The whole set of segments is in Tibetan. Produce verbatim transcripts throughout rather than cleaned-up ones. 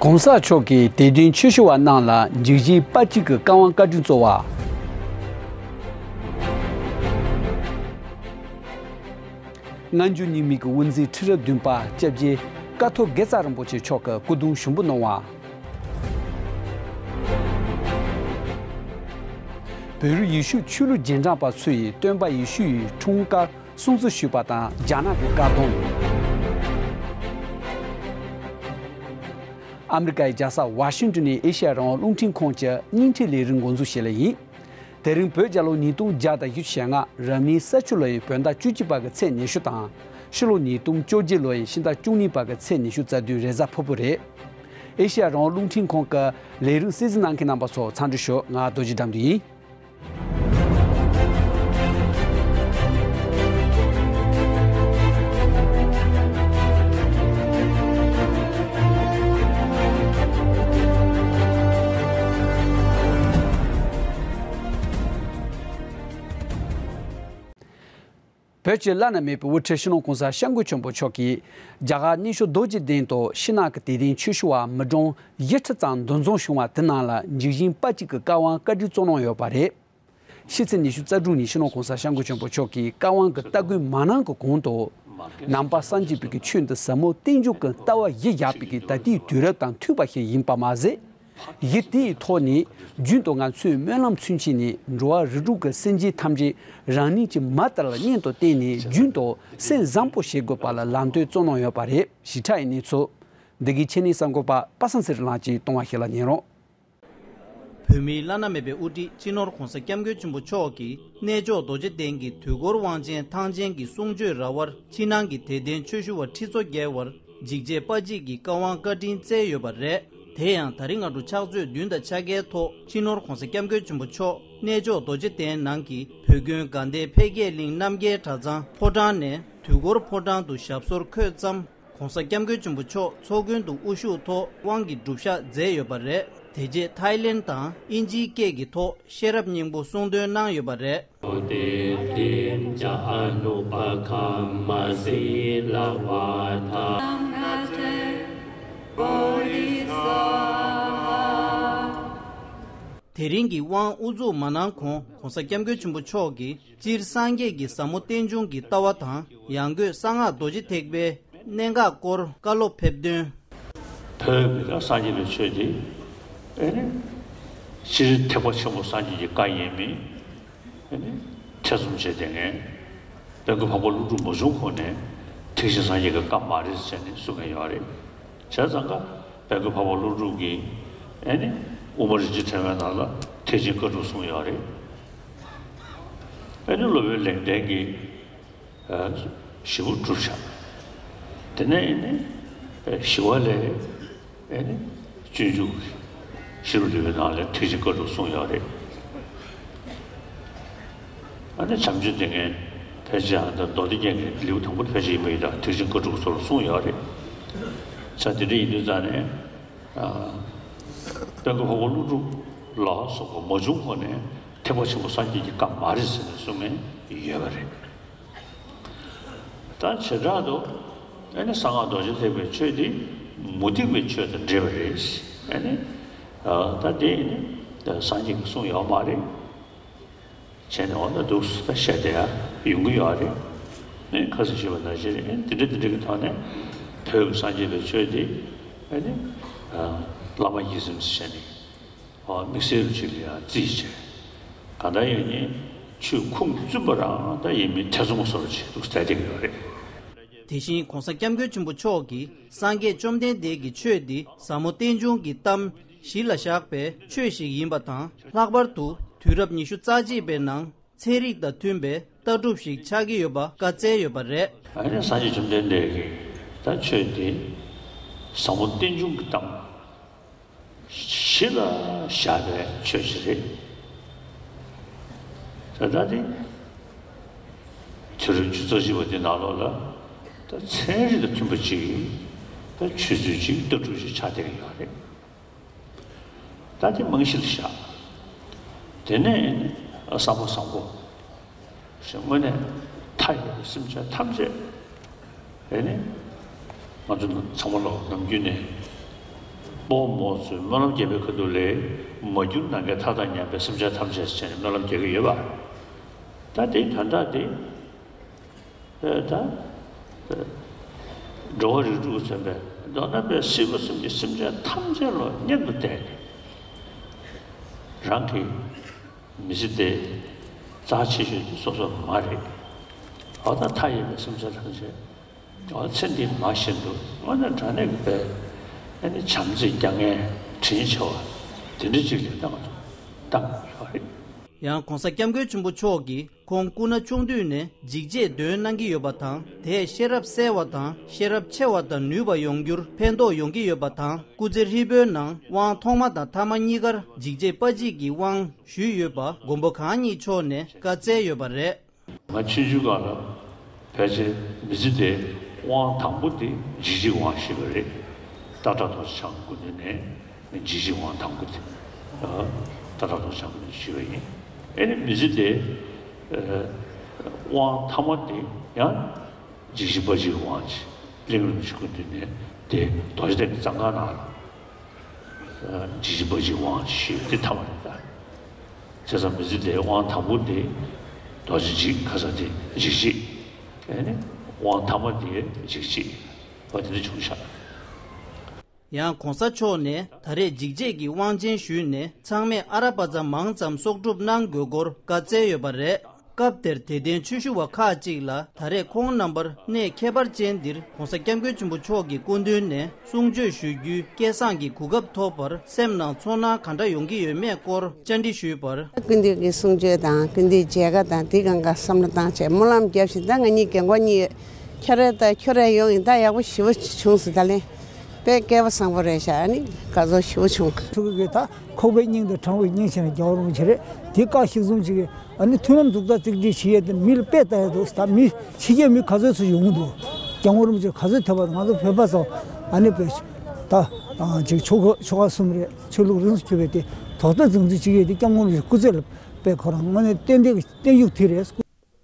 ༸གོང་ས་མཆོག་གིས་དད་ལྡན་ཆོས་ཞུ་བ་རྣམས་ལ་འཇིགས་བྱེད་དཔའ་བརྩིགས་ཀྱི་བཀའ་དབང་བཀའ་དྲིན་སྩོལ་བ། སྔ་འགྱུར་རྙིང་མའི་དབུ་འཛིན་ཁྲི་རབས་བདུན་པ་སྐྱབས་རྗེ་ཀཿཐོག་དགེ་རྩ་རིན་པོ་ཆེ་མཆོག་གི་སྐུ་གདུང་ཞུགས་འབུལ་གནང་བ། བོད་རིགས་ཡེ་ཤུ་ཆོས་ལུགས་རྗེས་འབྲང་པ་ཚོས་སྟོན་པ་ཡེ་ཤུ་ཡི་འཁྲུངས་སྐར་སྲུང་བརྩི་ཞུས་པ་དང་རྒྱ་ནག་གི་བཀག་སྡོམ། ཨ་མི་རི་ཀའི་རྒྱལ་ས་ཝ་ཤིང་ཏོན་ནས་ཨེ་ཤེ་ཡ་རང་དབང་རླུང་འཕྲིན་ཁང་གི་བརྙན་འཕྲིན་ལས་རིམ་འགོ་འཛུགས་བྱེད་ལེ་ཡིན། དེ་རིང་བོད་རྒྱལ་ལོ་ཉིས་སྟོང་བརྒྱ་དང་བཞི་བཅུ་ཞེ་ལྔ་རབ་གནས་ས་བཅུ་ལོ་ཡི་བོད་ཟླ་བཅུ་གཅིག་པ་གི་ཚེས་ཉི་ཤུ་དང་། ཕྱི་ལོ་ཉིས་སྟོང་བཅོ་བརྒྱད་ལོ་ཡི་ཕྱི་ཟླ་བཅུ་གཉིས་པ་གི་ཚེས་ཉི་ཤུ་རྩ་བདུན་རེས་གཟའ་ཕུར་བུ་རེད། ཨེ་ཤེ་ཡ་རང་དབང་རླུང་འཕྲིན་ཁང་གི་ལས་རིམ་གསན་གཟིགས་གནང་མཁན་རྣམ་པ་ཚོ་འཚམས་འདྲི་ཞུ། ང་རྡོ་རྗེ་དགྲ་འདུལ་ཡིན། བོད་ཀྱི་བླ་ན་མེད་པའི་དབུ་ཁྲིད་སྤྱི་ནོར་༸གོང་ས་༸སྐྱབས་མགོན་ཆེན་པོ་མཆོག་གིས་རྒྱ་གར་སྙན་ཞུ་རྡོ་རྗེ་གདན་དུ་ཕྱི་ནང་གི་དད་ལྡན་ཆོས་ཞུ་བ་མི་གྲངས་བཞི་ཁྲི་ཙམ་འདུ་འཛོམས་བྱུང་བ་དེ་རྣམས་ལ་འཇིགས་བྱེད་དཔའ་བརྩིགས་ཀྱི་བཀའ་དབང་བཀའ་དྲིན་སྩོལ་གནང་ཡོད་པ་རེད། ཕྱི་ཚེས་ཉི་ཤུ་རྩ་དྲུག་ཉིན་སྤྱི་ནོར་༸གོང་ས་༸སྐྱབས་མགོན་ཆེན་པོ་མཆོག་གིས་བཀའ་དབང་གི་སྟ་གོན་མ་གནང་གི་གོང་དུ། ནང་པ་སངས་རྒྱས་པའི་གི་ཆོས་འདི་ཟབ་མོ་རྟེན་འབྱུང་གི་ལྟ་བ་གཞི་བཞག་པའི་གི་ད་ལྟའི་དུས་རབས་དང་མཐུན་པ་ཞིག་ཡིན་པ་མ་ཟད། གཞི་དེའི་ཐོག་ནས་རྒྱུན་དུ་ང་ཚོས་སྨོན་ལམ་ཚུན་ཆད་ནས་འགྲོ་བ་རིགས་དྲུག་གི་སེམས་ཅན་ཐམས་ཅད་རང་ཉིད་ཀྱི་མ་ལྟར་གཉེན་དུ་བསྟེན་ནས་རྒྱུན་དུ་སེམས་བཟང་པོ་བྱེད་དགོས་པ་ལ་ལམ་སྟོན་སྩོལ་གནང་ཡོད་པ་རེད། ཞིབ་ཕྲ་ཡི་གནས་ཚུལ། འདི་གའི་ཆེད་གནས་གསར་འགོད་པ་པ་སངས་ཚེ་རིང་ལགས་ཀྱིས་གཏོང་བ་ཞིག་ལ་ཉན་རོགས། བོད་མིའི་བླ་ན་མེད་པའི་དབུ་ཁྲིད་སྤྱི་ནོར་༸གོང་ས་༸སྐྱབས་མགོན་ཆེན་པོ་མཆོག་གིས་གནས་མཆོག་རྡོ་རྗེ་གདན་གྱི་དུས་འཁོར་དབང་ཆེན་ཐང་ཆེན་གྱི་གསུང་ཆོས་ར་བར་ཕྱི་ནང་གི་དད་ལྡན་ཆོས་ཞུ་བ་ཁྲི་ཚོ་བརྒལ་བར་འཇིགས་བྱེད་དཔའ་བརྩིགས་ཀྱི་བཀའ་དབང་བཀའ་དྲིན་སྩལ་ཡོད་པ་རེད། དེ་ཡང་ད་རིང་སྔ་དྲོ་ཕྱག་ཚོད་བདུན་དང་ཕྱེད་ཀའི་ཐོག་སྤྱི་ནོར་༸གོང་ས་༸སྐྱབས་མགོན་ཆེན་པོ་མཆོག་གནས་མཆོག་རྡོ་རྗེ་གདན་ནང་གི་བོད་དགོན་དགའ་ལྡན་འཕེལ་རྒྱས་གླིང་རྣམ་རྒྱལ་གྲྭ་ཚང་ཕོ་བྲང་ནས་དུས་འཁོར་ཕོ་བྲང་དུ་ཞབས་སོར་འཁོད་མཚམས། ༸གོང་ས་༸སྐྱབས་མགོན་ཆེན་པོ་མཆོག་ཚོགས་མགོན་དུ་དབུ་བཞུགས་ཐོག་དབང་གི་སྒྲུབ་ཞག་མཛད་ཡོད་པ་རེད། དེ་རྗེས་ཐའི་ལེན་དང་དབྱིན་ཇིའི་སྐད་ཀྱི་ཐོག་ཤེས་རབ་སྙིང་པོ་གསུང་འདོན་གནང་ཡོད་པ་རེད། དེ་རིང་གི་དབང་དབུ་འཛུགས་མ་གནང་གོང་༸གོང་ས་༸སྐྱབས་མགོན་ཆེན་པོ་མཆོག་གིས། སྤྱིར་སངས་རྒྱས་ཀྱི་ཟབ་མོ་རྟེན་འབྱུང་གི་ལྟ་བ་དང་ཡང་སྒོས་གསང་སྔགས་རྡོ་རྗེ་ཐེག་པའི་གནད་འགག་སྐོར་བཀའ་སློབ་ཕེབས་དོན། བོད་མི་དང་སངས་རྒྱས་པའི་ཆོས་འདི་ཨེ་ནི་སྤྱིར་ཐེག་པ་ཆེན་པོ་སངས་རྒྱས་ཀྱི་བཀའ་ཡིན་མིན་ཨེ་ནི་ཐེ་ཚོམ་བྱེད་བསྡད་མཁན། དཔལ་མགོན་འཕགས་པ་ཀླུ་སྒྲུབ་མ་བྱུང་གོང་ནས་ཐེག་ཆེན་སངས་རྒྱས་ཀྱི་བཀའ་མ་རེད་ཟེར་ནས་གསུང་མཁན་ཡོད་རེད། བྱས་ཙང་ཀ་དཔལ་མགོན་འཕགས་པ་ཀླུ་སྒྲུབ་ཀྱིས་ཨེ་ནི་དབུ་མ་རིན་ཆེན་ཕྲེང་བའི་ནང་ལ་ཐེག་ཆེན་བཀའ་དྲུག་གསུངས་ཡོད་རེད། ཨེ་ནི་སློབ་དཔོན་ལེགས་ལྡན་གྱིས་ཨ་ཞི་བ་བསྒྲུབས་བཞག་དེ་ནས་ཨེ་ནི་ཞི་བ་ལྷས་ཨེ་ནི་སྤྱོད་འཇུག་ཤེས་རབ་བསྒྲུབ་པའི་ནང་ལ་ཐེག་ཆེན་བཀའ་དྲུག་གསུངས་ཡོད་རེད། ཨ་ནི་བྱམས་ཆོས་སྡེ་ལྔའི་ཕལ་ཆེར་ཨ་ནི་མདོ་སྡེ་རྒྱན་གྱི་ལེའུ་དང་པོ་དེ་ཕལ་ཆེར་ཡིན་པ་ཡིན་ད་ཐེག་ཆེན་བཀའ་དྲུག་སོགས་ལ་གསུངས་ཡོད་རེད། ས་དེ་འདྲ་ཡིན་དུས་ཙང་ནས་ཨ་དཔལ་མགོན་འཕགས་པ་ཀླུ་སྒྲུབ་ལ་སོགས་པ་མ་བྱུང་གོང་ནས་ཐེག་པ་ཆེན་པོ་སངས་རྒྱས་ཀྱི་བཀའ་མ་རེད་ཟེར་ནས་གསུང་མཁན་ཡོད་པ་རེད། ད་བྱེ་བྲག་ཏུ་ཨ་ནི་གསང་སྔགས་རྡོ་རྗེ་ཐེག་པའི་ཆོས་འདི་མུ་སྟེགས་པའི་ཆོས་དང་འདྲེས་པ་རེད། ཨ་ནི་ད་དེ་ནི་སངས་རྒྱས་ཀྱིས་གསུངས་ཡོད་མ་རེད། བྱས་ནས་འོ་ན་འདུག་སེ་ད་བཤད་བསྡད་ཡ་ཡོང་གི་ཡོད་རེད། ཨ་ནི་ཁ་སང་ཞུས་པ་ནང་བཞིན་ཨ་ནི་འདི་འདྲ་འདི་འདྲ་གི་ཐོག་ནས་བོད་ཀྱི་སངས་རྒྱས་པའི་ཆོས་འདི་ཨ་ནི་བླ་མ་ཡིད་བཟུང་ཟེར་བྱས་ནས། དམིགས་བསལ་རུ་ཅིག་ལ་ཡང་རྩིས་བྱས། གང་ལྟར་ཡང་ནི་ཆོས་ཁུངས་བཙུན་པ་རང་ད་ཡིན་མིན་ཐེ་ཚོམ་བཟོ་འདྲ་ཅིག་འདུག་སྟེ་བསྡད་ཀྱི་ཡོད་རེད། དེ་བཞིན་༸གོང་ས་༸སྐྱབས་མགོན་ཆེན་པོ་མཆོག་གིས་སངས་རྒྱས་བཅོམ་ལྡན་འདས་ཀྱི་ཆོས་འདི་ཟབ་མོ་རྟེན་འབྱུང་གི་གཏམ་གཞི་ལ་བཞག་པའི་ཆོས་ཤིག་ཡིན་པ་དང་། ལྷག་པར་དུ་དུས་རབས་ཉི་ཤུ་རྩ་གཅིག་པའི་ནང་ཚན་རིག་དང་མཐུན་པའི་ལྟ་གྲུབ་ཞིག་ཆགས་ཀྱི་ཡོད་པ་བཀའ་སྩལ་ཡོད་པ་རེད། ཨ་ནི་སངས་རྒྱས་བཅོམ་ལྡན་འདས་ཀྱིས་ད་ཆོས་འདི་ཟབ་མོ་རྟེན་འབྱུང་གི་གཏམ། གཞི་ལ་བཞག་པའི་ཆོས་ཤིག་རེད། ད་ལྟ་དེ་དུས་རབས་ཉི་ཤུ་རྩ་གཅིག་པ་འདི་ནང་ལོགས་ལ་ད་ཚན་རིག་དང་མཐུན་པ་ཅིག་ད་ཆོས་ཚུལ་ཅིག་ལྟ་གྲུབ་ཅིག་ཆགས་བསྡད་ཀྱི་ཡོད་རེད། ད་དེ་རྨང་གཞི་ལ་བཞག་དེ་ནས་བསམ་པ་བཟང་པོ། ཞེས་དངོས་གནས་མཐའ་ཡས་པའི་སེམས་ཅན་ཐམས་ཅད་ཨེ་ནི་ང་ཚོ་ཚང་མ་ལོ་ནམ་རྒྱུན་ནས་ ཨོ་མོ་ཚོས་སྨོན་ལམ་རྒྱབ་པའི་ཁ་ཐུག་ལས་མ་གྱུར་ནམ་མཁའི་མཐའ་དང་མཉམ་པའི་སེམས་ཅན་ཐམས་ཅད་ཟེར་ནས་སྨོན་ལམ་རྒྱག་གི་ཡོད་པ། ད་དེ་དོན་དག་དེ་ཨེ་ད་ཨེ་འགྲོ་བ་རིགས་དྲུག་མཚོན་པའི་མདོར་ན་པའི་སྲིད་པ་གསུམ་གྱི་སེམས་ཅན་ཐམས་ཅད་ལ་གཉེན་དུ་བསྡད་ནས་རང་གི་མི་ཚེ་དེ་རྩ་ཆེ་ཤོས་དེ་སོ་སོ་མ་རེད། འོ་ད་མཐའ་ཡས་པའི་སེམས་ཅན་ཐམས་ཅད། ཨོ་ཚེ་འདི་མ་བཞིན་དུ་དངོས་གནས་དྲང་གནས་ཀྱི་དཔེ་ཨ་ནི་བྱམས་བརྩེ་རྒྱ་ངན་དྲིན་ཆེ་བ་དེ་འདྲ་ཅིག་ལས་བཏང་བཏང་དགོས་རེད། ཡང་༸གོང་ས་༸སྐྱབས་མགོན་ཆེན་པོ་མཆོག་གིས་ཁོང་སྐུ་ན་ཆུང་དུས་ནས་འཇིགས་བྱེད་འདོན་གནང་གི་ཡོད་པ་དང་། དེས་ཤེས་རབ་གསལ་བ་དང་ཤེས་རབ་ཆེ་བ་དང་ནུས་པ་ཡོང་རྒྱུར་ཕན་ཐོགས་ཡོང་གི་ཡོད་པ་དང་། སྐུ་ཚེ་ཧྲིལ་པོའི་ནང་དབང་ཐོག་མ་དང་ཐ་མ་གཉིས་ཀར་འཇིགས་བྱེད་དཔའ་བརྗིད་ཀྱི་དབང་ཞུས་ཡོད་པ་མགོན་པོ་གང་ཉིད་མཆོག་ནས་བཀའ་སྩལ་ཡོད་པ་རེད། ང་ཆུང་ཆུང་སྒང་ལ་ཕལ་ཆེར་མི་ཚེ་དེ་དབང་དང་པོ་དེ་འཇིགས་བྱེད་དབང་ཞེས་པ་རེད། སྟག་བྲག་རྡོ་རྗེ་འཆང་སྐུ་མདུན་ནས་འཇིགས་བྱེད་དབང་དང་པོ་དེ་སྟག་བྲག་རྡོ་རྗེ་འཆང་སྐུ་མདུན་ཞུས་པ་ཡིན། ཨེ་ནི་མི་ཚེ་དེ་དབང་ཐ་མ་དེ་ཡང་འཇིགས་བྱེད་དཔའ་བརྗིད་དབང་ཞེས་གླིང་རིན་པོ་ཆེ་སྐུ་མདུན་ནས་དེ་རྡོ་རྗེ་གདན་གྱི་གཙང་ཁང་ནང་ལ། འཇིགས་བྱེད་དཔའ་བརྗིད་དབང་ཞེས་དེ་ཐ་མ་རེད་ད། བྱས་ཙང་མི་ཚེ་དེའི་དབང་དང་པོ་དེ་རྡོ་རྗེ་འཇིགས་ཁ་སང་དེ་འཇིགས་བྱེད། ཨེ་ནི་དབང་ཐ་མ་དེ་འཇིགས་བྱེད་པ་དེ་འདྲ་བྱུང་ཤག། ཡང་༸གོང་ས་མཆོག་ནས་ད་རེས་འཇིགས་བྱེད་ཀྱི་དབང་ཆེན་ཞུས་ནས་ཚང་མས་ཨ་ར་པ་ཙམ་མང་ཙམ་གསོག་སྒྲུབ་གནང་དགོས་སྐོར་བཀའ་སྩལ་ཡོད་པ་རེད། སྐབས་དེར་དད་ལྡན་ཆོས་ཞུ་བ་ཁག་ཅིག་ལ་ད་རེས་ཁོང་རྣམ་པར་གནས་ཁྱད་པར་ཅན་འདིར་༸གོང་ས་༸སྐྱབས་མགོན་ཆེན་པོ་མཆོག་གི་སྐུ་མདུན་ནས་གསུང་ཆོས་ཞུ་རྒྱུའི་སྐལ་བཟང་གི་གོ་སྐབས་ཐོབ་པར་སེམས་ནང་ཚོར་སྣང་ག་འདྲ་ཡོང་གི་ཡོད་མེད་སྐོར་བཅར་འདྲི་ཞུས་པར། སྐུ་མདུན་གྱི་གསུང་ཆོས་དང་སྐུ་མདུན་མཇལ་ཁ་དང་དེའི་སྒང་ག་བསམ་བློ་བཏང་བྱས་སྨོན་ལམ་བརྒྱབ་བཞིན་ད་ང་གཉིས་རྒན་གོག་གཉིས་ཡོད། ཁྱོད་རེད་ད་ཁྱོད་རེད་ཡོང་ཡིན་ད་ཡག་པོ་ཞེ་པོ་བྱུང་ཟེར་ད་ལན། དཔེ་སྐལ་བ་བཟང་པོ་རེད་ཤག་ཨ་ནི་དགའ་ཚོར་ཞེ་པོ་བྱུང་། ཐུགས་ཀྱི་ད་ཁོག་པའི་སྙིང་དང་དྲང་བའི་སྙིང་བྱས་ནས་རྒྱལ་བ་རིན་པོ་ཆེ་རེད་དེ་བཀའ་གཞིག་གསུམ་ཅིག་གིས་ཨ་ནི་མཐུན་ལམ་འཛུགས་ད་རྩིག་སྒྲིལ་བྱེད་ཡས་དེ་མི་ལ་དཔེ་ལྟ་ཡས་འདུག་ད་མི་ཕྱི་རྒྱལ་མི་ག་ཚོད་ཚོད་ཡོང་གི་འདུག་སྐྱབས་མགོན་རིན་པོ་ཆེ་ག་ཚོད་ཐེབས་པ་ང་ཚོ་བོད་པ་ཚོ་ཨ་ནི་དཔེ་ད་ཅིག་ཆོལ་ཁ་ཆོལ་ཁ་གསུམ་རེད་ཆོས་ལུགས་རིས་སུ་གྱུར་པའི་དེ་དོགས་པ་ཟུང་འཇུག་བྱེད་ཡས་དེ་སྐྱབས་མགོན་རིན་པོ་ཆེ་སྐུ་ཚེ་ལ་དཔེ་ཁོ་རང་དངོས་གནས་ཏན་ཏན་གྱི་བརྟན་བཞུགས་དེ་རེད།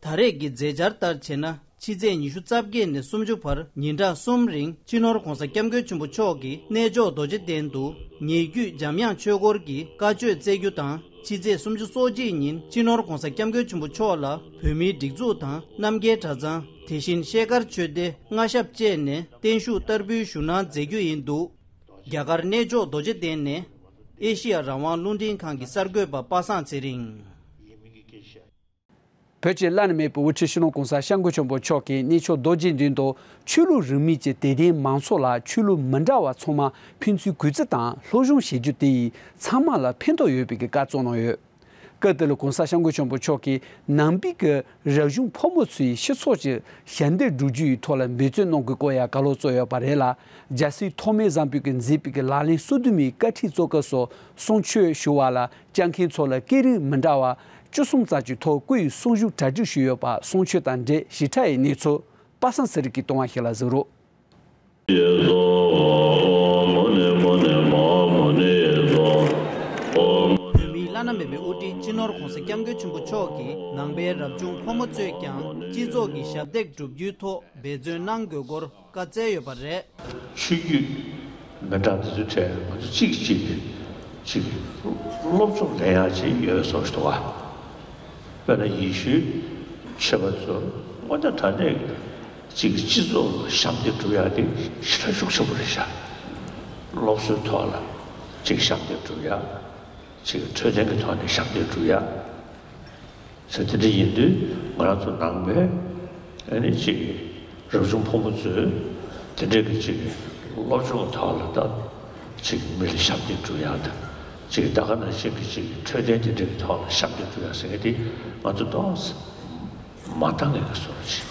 ད་རེས་ཀྱི་མཛད་འཆར་ལྟར་བྱས་ན་ཕྱི་ཚེས་ཉི་ཤུ་རྩ་བརྒྱད་ནས་སུམ་ཅུ་བར་ཉིན་གྲངས་གསུམ་རིང་སྤྱི་ནོར་༸གོང་ས་༸སྐྱབས་མགོན་ཆེན་པོ་མཆོག་གིས་གནས་མཆོག་རྡོ་རྗེ་གདན་དུ་ཉེ་བརྒྱུད་འཇམ་དབྱངས་ཆོས་འཁོར་གྱི་བཀའ་ཆོས་སྩལ་རྒྱུ་དང་ཕྱི་ཚེས་སུམ་ཅུ་སོ་གཅིག་ཉིན་སྤྱི་ནོར་༸གོང་ས་༸སྐྱབས་མགོན་ཆེན་པོ་མཆོག་ལ་བོད་མིའི་སྒྲིག་འཛུགས་དང་རྣམ་རྒྱལ་གྲྭ་ཚང་དེ་བཞིན་ཤེལ་དཀར་ཆོས་སྡེ་མངའ་ཞབས་བཅས་ནས་བརྟན་བཞུགས་བསྟར་འབུལ་ཞུ་གནང་མཛད་རྒྱུ་ཡིན་འདུག་རྒྱ་གར་གནས་མཆོག་རྡོ་རྗེ་གདན་ནས་ཨེ་ཤི་ཡ་རང་དབང་རླུང་འཕྲིན་ཁང་གི་གསར་འགོད་པ་པ་སངས་ཚེ་རིང་། བོད་ཀྱི་བླ་ན་མེད་པའི་དབུ་ཁྲིད་སྤྱི་ནོར་༸གོང་ས་༸སྐྱབས་མགོན་ཆེན་པོ་མཆོག་གིས་གནས་མཆོག་རྡོ་རྗེ་གདན་དུ་ཆོས་ལུགས་རིས་མེད་ཀྱི་དད་ལྡན་མང་ཚོགས་ལ་ཆོས་ལུགས་མི་འདྲ་བ་ཚང་མ་ཕན་ཚུན་གུས་བརྩི་དང་སློབ་སྦྱོང་བྱེད་རྒྱུ་དེ་ཡིས་ཚང་མ་ལ་ཕན་ཐོགས་ཡོད་པའི་བཀའ་བསྩལ་གནང་ཡོད། སྐབས་དེ་ལ་༸གོང་ས་༸སྐྱབས་མགོན་ཆེན་པོ་མཆོག་གིས་ནང་པའི་གི་རབ་བྱུང་ཕོ་མོ་ཚོའི་སྤྱི་ཚོགས་ཀྱི་ཞབས་འདེགས་སྒྲུབ་རྒྱུ་ཡི་ཐོག་ལ་འབད་བརྩོན་གནང་དགོས་སྐོར་ཡང་བཀའ་སློབ་སྩལ་ཡོད་པ་རེད་ལ། རྒྱལ་སྲས་ཐོགས་མེད་བཟང་པོས་ཀྱི་མཛད་པའི་གི་ལག་ལེན་སོ་བདུན་མའི་བཀའ་ཁྲིད་གཙོ་སྐབས་སུ་གསུང་ཆོས་ཞུ་བ་ལ། བཅར་མཁན་ཚོ་ལ་སྐད་རིགས་མི་འདྲ་བ་བཅུ་གསུམ་ཙམ་གྱི་ཐོག་སྐུ་ཡི་གསུང་བཤད་གྲ་སྒྲིག་ཞུས་ཡོད་པ་གསུང་ཆོས་དང་འབྲེལ་ཞིབ་ཕྲ་ཡི་གནས་ཚུལ་པ་སངས་ཚེ་རིང་གིས་གཏོང་བ་ཞིག་ལ་གཟིགས་རོགས། བོད་མིའི་བླ་ན་མེད་པའི་དབུ་ཁྲིད་སྤྱི་ནོར་༸གོང་ས་༸སྐྱབས་མགོན་ཆེན་པོ་མཆོག་གིས་ནང་པའི་རབ་བྱུང་ཕོ་མོ་ཚོས་ཀྱང་སྤྱི་ཚོགས་ཀྱི་ཞབས་འདེགས་སྒྲུབ་རྒྱུའི་ཐོག་འབད་བརྩོན་གནང་དགོས་སྐོར་བཀའ་སྩལ་ཡོད་པ་རེད། ཆོས་བརྒྱུད་མི་འདྲ་འདི་ཚོའི་གྲས་ང་ཚོ་གཅིག་གིས་གཅིག་གི་གཅིག་གི་སློབ་སྦྱོང་ལེན་ཡག་ཅིག་ཡོད་བཟོ་ཞིག་འདུག་ག་དཔེར་ན་ཡེ་ཤུའི་ཆོས་པ་ཚོ་དངོས་གནས་དྲང་གནས་ཀྱི་གཅིག་གི་སྤྱི་ཚོགས་ལ་ཞབས་འདེགས་སྒྲུབ་ཡག་དེ་ཞེ་དྲག་ཤུགས་ཆེན་པོ་རེད་ཤག་སློབ་གསོའི་ཐོག་ལ་གཅིག་ཞབས་འདེགས་སྒྲུབ་ཡག་གཅིག་གི་འཕྲོད་བསྟེན་གྱི་ཐོག་ནས་ཞབས་འདེགས་སྒྲུབ་ཡག་ཟེར་དེ་འདྲ་ཡིན་དུས་ང་རང་ཚོ་ནང་པའི་ཨ་ནི་ཅིག་རབ་བྱུང་ཕོ་མོ་ཚོས་དེ་འདྲའི་གི་ཅིག་སློབ་སྦྱོང་ཐོག་ལ་ད་ཅིག་མི་ལ་ཞབས་འདེགས་སྒྲུབ་ཡག་དང་ཅིག་ད་ག་ནང་བཞིན་གྱི་ཅིག་འཕྲོད་བསྟེན་དེ་འདྲའི་གི་ཐོག་ལ་ཞབས་འདེགས་སྒྲུབ་ཡག་ཟེར་མཁན་དེ་ང་ཚོ་ཏོག་ཙམ་མ་འདང་ངེས་ཀྱི་བཟོ་འདྲ་ཅིག་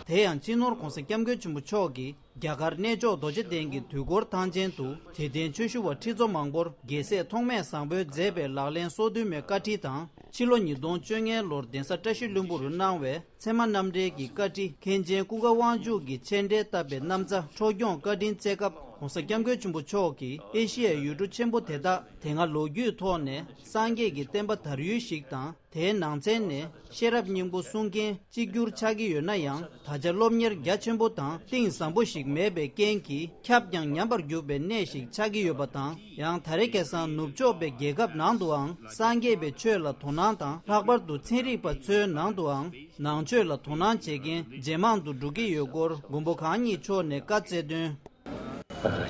དེ་ཡང་སྤྱི་ནོར་༸གོང་ས་༸སྐྱབས་མགོན་ཆེན་པོ་མཆོག་གིས་རྒྱ་གར་གནས་མཆོག་རྡོ་རྗེ་གདན་གྱི་དུས་འཁོར་ཐང་ཆེན་དུ་དད་ལྡན་ཆོས་ཞུ་བ་ཁྲི་ཚོ་མང་པོར་རྒྱལ་སྲས་ཐོགས་མེད་བཟང་པོས་མཛད་པའི་ལག་ལེན་སོ་བདུན་མའི་བཀའ་ཁྲིད་དང་། ཕྱི་ལོ་ཉིས་སྟོང་བཅོ་ལྔ་ལོར་གདན་ས་བཀྲ་ཤིས་ལྷུན་པོ་རུ་གནང་བའི་ཚད་མ་རྣམ་འགྲེལ་གྱི་བཀའ་ཁྲིད་མཁན་ཆེན་ཀུན་དགའ་དབང་ཕྱུག་གིས་མཆན་འགྲེལ་བཏབ་པའི་གནམ་རྩ་འཕྲོ་སྐྱོང་བཀའ་དྲིན་སྩལ་སྐབས་༸གོང་ས་༸སྐྱབས་མགོན་ཆེན་པོ་མཆོག་གིས་ཨེ་ཤི་ཡའི་ཡུལ་གྲུ་ཆེན་པོ་དེ་དག་དེ་སྔ་ལོ་རྒྱུས་ཐོག་ནས་སངས་རྒྱས་ཀྱི་བསྟན་པ་དར་ཡུལ་ཞིག་དང་། དེའི་ནང་ཚན་ནས་ཤེས་རབ་སྙིང་པོ་གསུང་མཁན་གཅིག་གྱུར་ཆགས་ཀྱི་ཡོད་ན་ཡང་། ད་ཆ་སློབ་གཉེར་རྒྱ་ཆེན་པོ་དང་གཏིང་ཟབ་པོ་ཞིག་ཞིག་མེད་པའི་རྐྱེན་གྱིས། ཁྱབ་ཀྱང་ཉམས་པར་གྱུར་པའི་གནས་ཤིག་ཆགས་ཀྱི་ཡོད་པ་དང་། ཡང་ད་རེས་ཁ་སང་ནུབ་ཕྱོགས་པའི་རྒྱལ་ཁབ་ནང་དུའང་སངས་རྒྱས་པའི་ཆོས་ལ་དོ་སྣང་དང་། ལྷག་པར་དུ་ཚན་རིག་པ་ཚོའི་ནང་དུའང་ནང་ཆོས་ལ་དོ་སྣང་བྱེད་མཁན་ཇེ་མང་དུ་འགྲོ་གི་ཡོད་སྐོར་མགོན་པོ་གང་ཉིད་མཆོག་ནས་བཀའ་སྩལ་དོན།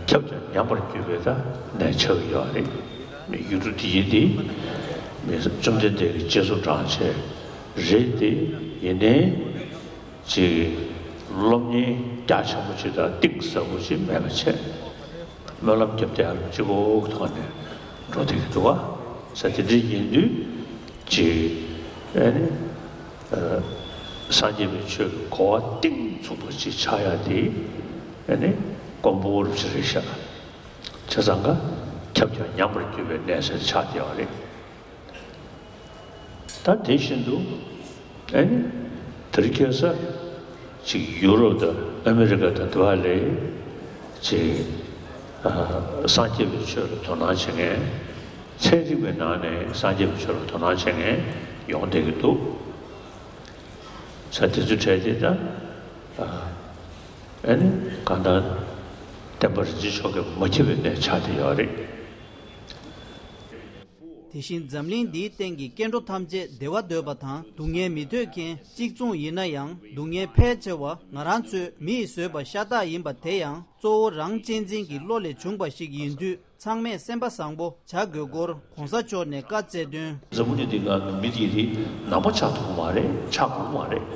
ཁྱབ་ཀྱང་ཉམས་པར་གྱུར་པའི་ད་གནས་ཆགས་ཡོད་རེད། ཡུལ་གྲུ་དེ་ཡིན་ཏེ། མི་བཅོམ་ལྡན་འདས་ཀྱི་རྗེས་སུ་འབྲང་བྱས་རེད་དེ། ཡིན་ནའི་ཅིག་སློབ་གཉེར་རྒྱ་ཆེན་པོ་ཅིག་དང་གཏིང་ཟབ་པོ་ཅིག་མེད་པ་བྱས། སྨོན་ལམ་རྒྱབ་སྟེ་ཡར་གཅིག་པོ་ཐོག་ནས་འགྲོ་བསྡད་ཀྱི་འདུག་བ། ས་དེ་འདྲ་ཡིན་དུས་ཅིག་ཨ་ནི། སངས་རྒྱས་པའི་ཆོས་ཀྱི་གོ་བ་གཏིང་ཚུགས་པ་ཅིག་ཆགས་ཡ་དེ་ཨ་ནི་དཀོན་པོ་རུ་ཅིག་རེད་ཤག་བྱས་ཙང་ཀ་ཁྱབ་ཀྱང་ཉམས་པར་གྱུར་པའི་གནས་ཟེར་ཆགས་བསྡད་པ་རེད། ད་དེ་བཞིན་དུ་ཨ་ནི་དེ་རིང་ཁ་སང་ཅིག་ཡུ་རོབ་དང་ཨ་མི་རི་ཀ་དང་དེ་བ་ལས་ཅིག་སངས་རྒྱས་པའི་ཆོས་ལ་དོ་སྣང་བྱེད་མཁན། ཚན་རིག་པའི་ནང་ནས་སངས་རྒྱས་པའི་ཆོས་ལ་དོ་སྣང་བྱེད་མཁན་ཡོང་བསྡད་ཀྱི་འདུག་ས་དེ་ཚོའི་གྲས་དེ་ད་ཨ་ནི་གང་ལྟར་བསྟན་པ་རིན་ཆེན་མཆོག་གིས་མ་ཁྱབ་པའི་གནས་ཆགས་བསྡད་ཡོད་རེད། དེ་བཞིན་འཛམ་གླིང་འདིའི་སྟེང་གི་སྐྱེ་འགྲོ་ཐམས་ཅད་བདེ་བ་འདོད་པ་དང་སྡུག་བསྔལ་མི་འདོད་མཁན་གཅིག་མཚུངས་ཡིན་ན་ཡང་། སྡུག་བསྔལ་ཕལ་ཆེ་བ་ང་རང་ཚོས་མི་ཡིས་བཟོས་པ་ཤ་སྟག་ཡིན་པ་དེ་ཡང་གཙོ་བོ་རང་གཅེས་འཛིན་གྱི་བློ་ལས་བྱུང་བ་ཞིག་ཡིན་དུས། ཚང་མས་སེམས་པ་བཟང་པོ་བྱ་དགོས་སྐོར་གོང་ས་མཆོག་ནས་བཀའ་སྩལ་དོན། འཛམ་བུ་གླིང་འདི་སྒང་གི་མི་དེ་དེ་ནང་པ་ཆགས་ཐུབ་ཀྱི་མ་རེད། ཆགས་དགོས་ཀྱི་མ་རེད།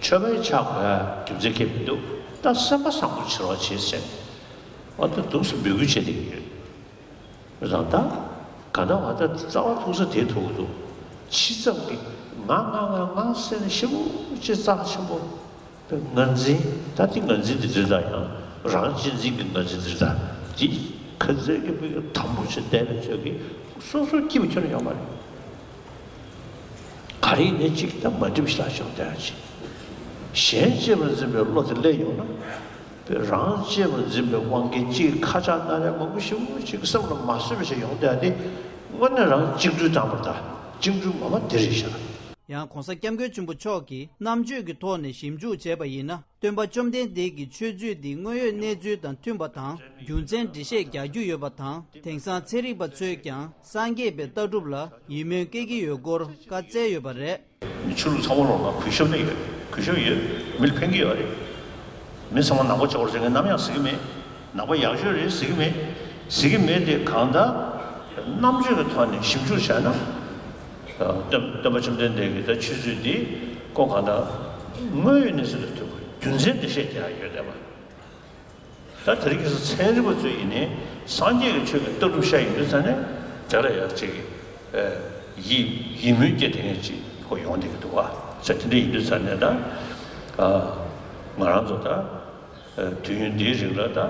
ཆོས་པ་ཆགས་དགོས་ཡ་རྒྱུ་མཚན་གང་ཡང་མི་འདུག་ད་སེམས་པ་བཟང་པོ་བྱེད་རོགས་བྱེད་ཟེར། ཨ་ད་འདུག་སེ་འབོད་སྐུལ་བྱེད་བསྡད་ཀྱི་ཡོད། རང་ད་ག་ད་བ་ད་རྩ་བ་ཐུག་ས་དེ་ཐུག་འདུག་ཇི་ཙམ་གྱིས་ང་ང་ང་ང་ཟེར་ནས་ཞེ་པོ་ཅིག་རྩ་ཆེན་པོ། ང་འཛིན། ད་དེ་ང་འཛིན་དེ་འདྲ་ད་ཡང་རང་གཅེས་འཛིན་གྱི་ང་འཛིན་དེ་འདྲ་ད་དེ་ག་ཚད་ཀྱི་བུ་ག་དམ་པོ་བྱས་བསྡད་པའི་ཚོད་ཀྱིས་སོ་སོ་སྐྱིད་པ་ཁྱོན་ཡོད་མ་རེད། ག་རེ་ཡིན་ནའི་གཅིག་ད་མ་འགྲིག་པ་ཞིག་ལ་ཤོག་བསྡད་ཡ་ཅིག་གཞན་གཅེས་པར་འཛིན་པའི་བློ་དེ་སླེབས་ཡོང་ན། རང་གཅེས་པར་འཛིན་པའི་དབང་གིས་གཅིག་ཁ་ཆག་སྣ་རལ་མང་པོ་ཞེ་པོ་ཅིག་སེམས་ལ་མ་བཟོད་པ་ཞིག་ཡོང་བསྡད་ཡ་དེ་དངོས་གནས་རང་བཅིངས་འགྲོལ་བཏང་བ་དང་བཅིངས་འགྲོལ་ངོ་མ་དེ་རེད་ཤག་ཡང་གོང་ས་སྐྱབས་མགོན་ཆེན་པོ་མཆོག་གིས་རྣམ་དཔྱོད་ཀྱི་ཐོག་ནས་ཞིབ་འཇུག་བྱས་པ་ཡིན་ན། སྟོན་པ་བཅོམ་ལྡན་འདས་ཀྱི་ཆོས་ཚུལ་འདི་དངོས་ཡོད་གནས་ཚུལ་དང་མཐུན་པ་དང་། རྒྱུ་མཚན་འགྲེལ་བཤད་རྒྱག་རྒྱུ་ཡོད་པ་དང་། དེང་སང་ཚན་རིག་པ་ཚོས་ཀྱང་སངས་རྒྱས་པའི་ལྟ་གྲུབ་ལ་ཡིད་སྨོན་སྐྱེ་གི་ཡོད་སྐོར་བཀའ་སྩལ་ཡོད་པ་རེད། ཆོས་ལུགས་ཚང་མ་ལོག་ན་གུས་ཞབས་ནི་ཡོད། གུས་ཞབས་ཡོད། མི་ལ་ཕན་གྱི་ཡོད་རེད། མི་ཚང་མ་ནག་པོ་ཆགས་པར་བྱེད་མཁན་ནམ་ཡང་ཟེར་གྱི་མེད། ནག་པ་ཡག་ཤོས་རེད་ཟེར་གྱི་མེད། ཟེར་གྱི་མེད་དེ་གང་ལྟར་རྣམ་དཔྱོད་ཀྱི་ཐོག་ནས་ཞིབ་འཇུག་བྱས་ན། སྟོན་སྟོན་པ་བཅོམ་ལྡན་འདས་ཀྱི་ད་ཆོས་ཚུལ་འདི་ཁོ་གང་ལྟར་དངོས་ཡོད་གནས་ཚུལ་དང་མཐུན་པའི་རྒྱུ་མཚན་འགྲེལ་བཤད་རྒྱག་ཡ་ཡོད་བསྡད་པ། ད་དེ་རིང་ཁ་སང་ཚན་རིག་པ་ཚོས་ཡིན་ནའི་སངས་རྒྱས་ཀྱི་ཆོས་ཀྱི་ལྟ་གྲུབ་ཤར་ཡོང་དུས་ཙ་ནས་དེ་ལ་ཡང་ཅིག་ཡིད་ཡིད་སྨོན་སྐྱེ་དེ་ངས་ཅིག་ཁོ་ཡོང་བསྡད་ཀྱི་འདུག་བ། ས་དེ་འདྲ་ཡིན་དུས་ཙ་ནས་ད་ང་རང་ཚོ་ད་དུས་ཡུན་འདིའི་རིང་ལ་ད་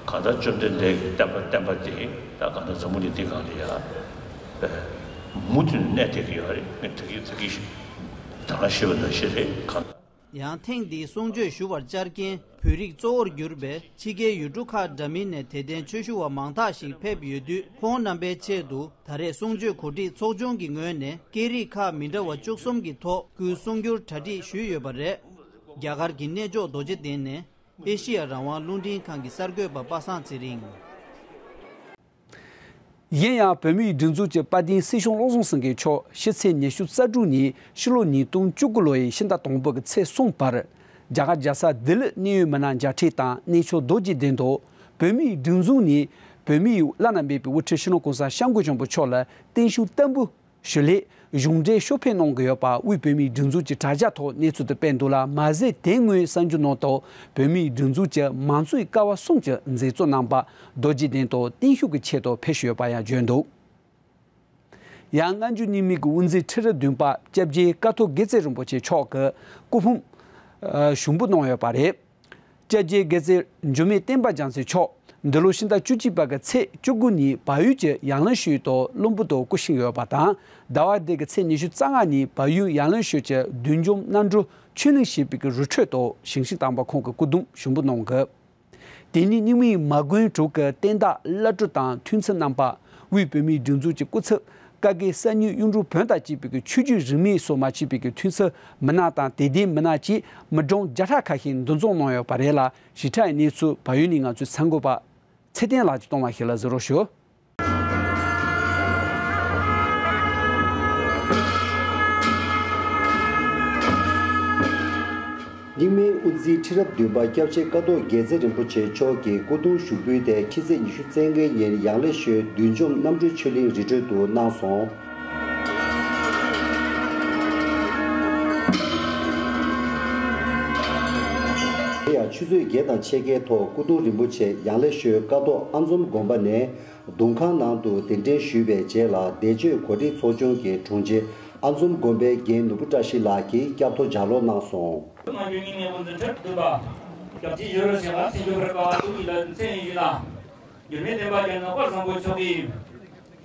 གང་ལྟར་བཅོམ་ལྡན་འདས་ཀྱི་བསྟན་པ་བསྟན་པ་དེ་ད་གང་ལྟར་འཛམ་བུ་གླིང་འདི་སྒང་ལ་ཡ་མུ་མཐུད་ནས་གནས་བསྡད་ཀྱི་ཡོད་རེད། ངས་ད་གིན་ད་གིན་ད་ག་ཞུས་པ་ནང་བཞིན་རེད་གང་། ཡང་ཐེངས་འདིའི་གསུང་ཆོས་ཞུ་བར་བཅར་མཁན་བོད་རིགས་གཙོ་བོར་གྱུར་པའི་ཕྱི་རྒྱལ་ཡུལ་གྲུ་ཁག་འདྲ་མིན་ནས་དད་ལྡན་ཆོས་ཞུ་བ་མང་དག་ཞིག་ཕེབས་ཡོད་དུས། ཁོང་རྣམ་པའི་ཆེད་དུ་ད་རེས་གསུང་ཆོས་གོ་སྒྲིག་ཚོགས་ཆུང་གི་ངོས་ནས་སྐད་རིགས་ཁག་མི་འདྲ་བ་བཅུ་གསུམ་གྱི་ཐོག་སྐུའི་གསུང་སྒྱུར་གྲ་སྒྲིག་ཞུས་ཡོད་པ་རེད། རྒྱ་གར་གྱི་གནས་མཆོག་རྡོ་རྗེ་གདན་ནས་ཨེ་ཤི་ཡ་རང་དབང་རླུང་འཕྲིན་ཁང་གི་གསར་འགོད་པ་པ་སངས་ཚེ་རིང་། གཞན་ཡང་བོད་མིའི་སྒྲིག་འཛུགས་ཀྱི་དཔལ་ལྡན་སྲིད་སྐྱོང་བློ་བཟང་སེང་གེ་མཆོག་ཕྱི་ཚེས་ཉི་ཤུ་རྩ་དྲུག་ཉིན་ཕྱི་ལོ་ཉིས་སྟོང་བཅུ་དགུ་ལོའི་ཕྱི་ཟླ་དང་པོ་གི་ཚེས་གསུམ་བར་རྒྱ་གར་རྒྱལ་ས་ལྡི་ལིར་གནད་ཡོད་མི་སྣ་མཇལ་འཕྲད་དང་གནས་མཆོག་རྡོ་རྗེ་གདན་དུ་བོད་མིའི་སྒྲིག་འཛུགས་ནས་བོད་མིའི་བླ་ན་མེད་པའི་དབུ་ཁྲིད་སྤྱི་ནོར་གོང་ས་སྐྱབས་མགོན་ཆེན་པོ་མཆོག་ལ་བརྟན་བཞུགས་བསྟར་འབུལ་ཞུ་སླད་གཞུང་འབྲེལ་ཤོག་ཕེབས་གནང་གི་ཡོད་པ་དབུས་བོད་མིའི་སྒྲིག་འཛུགས་ཀྱི་དྲ་རྒྱ་ཐོག་གནས་ཚུལ་དུ་སྤེལ་འདུག་ལ། མ་ཟད་དེ་སྔོན་གསར་འགྱུར་ནང་དུ་བོད་མིའི་སྒྲིག་འཛུགས་ཀྱི་མང་གཙོའི་ཀ་བ་གསུམ་གྱི་མཛད་གཙོ་རྣམ་པ་རྡོ་རྗེ་གདན་དུ་བརྟན་བཞུགས་ཀྱི་ཆེད་དུ་ཕེབས་བཞིན་ཡོད་པ་ཡང་བརྗོད་འདུག་ཡང་སྔ་འགྱུར་རྙིང་མའི་དབུ་འཛིན་ཁྲི་རབས་བདུན་པ་སྐྱབས་རྗེ་ཀཿཐོག་དགེ་བྩེ་རིན་པོ་ཆེ་མཆོག་གིས་སྐུ་ཕུང་ཞུགས་འབུལ་གནང་ཡོད་པ་རེད། སྐྱབས་རྗེ་དགེ་བཙུན་འགྱུར་མེད་བསྟན་པ་རྒྱ་མཚོ་མཆོག་འདི་ལོ་ཕྱི་ཟླ་བཅུ་གཅིག་པ་གི་ཚེས་བཅུ་དགུ་ཉིན་བལ་ཡུལ་གྱི་ཡང་ལན་ཤོད་དུ་བློན་པོ་དུ་སྐུ་གཤེགས་ཡོད་པ་དང་། ཟླ་བ་འདི་གི་ཚེས་ཉི་ཤུ་རྩ་ལྔ་ཉིན་བལ་ཡུལ་ཡང་ལན་ཤོད་ཀྱི་བདུད་འཇོམས་རྣམ་གྲོལ་ཆོས་གླིང་ཞེས་པའི་གི་རི་ཁྲོད་དུ་ཞིང་གཤེགས་དམ་པ་ཁོང་གི་སྐུ་གདུང་ཞུགས་འབུལ་གནང་གི། དེ་ནས་རྙིང་མའི་མ་དགོན་དྲུག་གི་བསྟན་བདག་བླ་སྤྲུལ་དང་མཐུན་ཚན་རྣམ་པ། དབུས་བོད་མིའི་སྒྲིག་འཛུགས་ཀྱི་སྐུ་ཚབ་ བཀའ་བརྒྱུད་གསར་རྙིང་གཡུང་དྲུང་བོན་དང་བཅས་པའི་ཆོས་བརྒྱུད་རིས་མེད་སོགས་མ་ཕྱིན་པའི་མཐུན་ས་མི་སྣ་དང་དད་ལྡན་མི་སྣ་བཅས་མི་གྲངས་བརྒྱ་ཕྲག་ཁ་ཤས་འདུ་འཛོམས་གནང་ཡོད་པ་རེད་ལ། ཞིབ་ཕྲའི་གནས་ཚུལ་བལ་ཡུལ་ནས་ང་ཚོའི་གསར་འགོད་པ་ཚེ་བརྟན་ལགས་ཀྱིས་གཏོང་བ་ཞིག་ལ་གཟིགས་རོགས་ཞུ། རྙིང་མའི་དབུ་འཛིན་ཁྲི་རབས་བདུན་པ་སྐྱབས་རྗེ་ཀཿཐོག་རྒྱལ་མཚན་རིན་པོ་ཆེ་མཆོག་གི་སྐུ་གདུང་ཞུགས་འབུལ་དེ་ཕྱི་ཚེས་ཉི་ཤུ་རྩ་ལྔའི་ཉིན་ཡང་ལེ་ཤོད་བདུད་འཇོམས་རྣམ་གྲོལ་ཆོས་གླིང་རི་ཁྲོད་དུ་གནང་སོང་། དེ་ཡང་ཆུ་ཚོད་བརྒྱད་དང་ཕྱེད་ཀའི་ཐོག་སྐུ་གདུང་རིན་པོ་ཆེ་ཡང་ལེ་ཤོད་ཀཿཐོག་ཨ་འཛོམ་དགོན་པ་ནས་གདུང་ཁང་ནང་དུ་གདན་འདྲེན་ཞུས་པའི་རྗེས་ལ་བདེ་སྤྱོད་གོ་སྒྲིག་ཚོགས་ཆུང་གི་དྲུང་ཆེ་ཨ་འཛོམ་དགོན་པའི་རྒན་ནོར་བུ་བཀྲ་ཤིས་ལགས་ཀྱིས་སྐྱབས་ཐོ་ལྗགས་ཀློག་གནང་སོང་། ང་ཚོའི་རྙིང་མའི་དབུ་འཛིན་ཁྲི་རབས་བདུན་པ་སྐྱབས་རྗེ་ཡོད་རུ་ཞེས་ང་ཚོས་འབོད་པར་དཀའ་བ་ཐུགས་ཀྱི་ལ་མཚན་ཡིན་ན། འགྱུར་མེད་བསྟན་པ་རྒྱལ་ནོར་དཔལ་བཟང་པོ་མཆོག་གིས་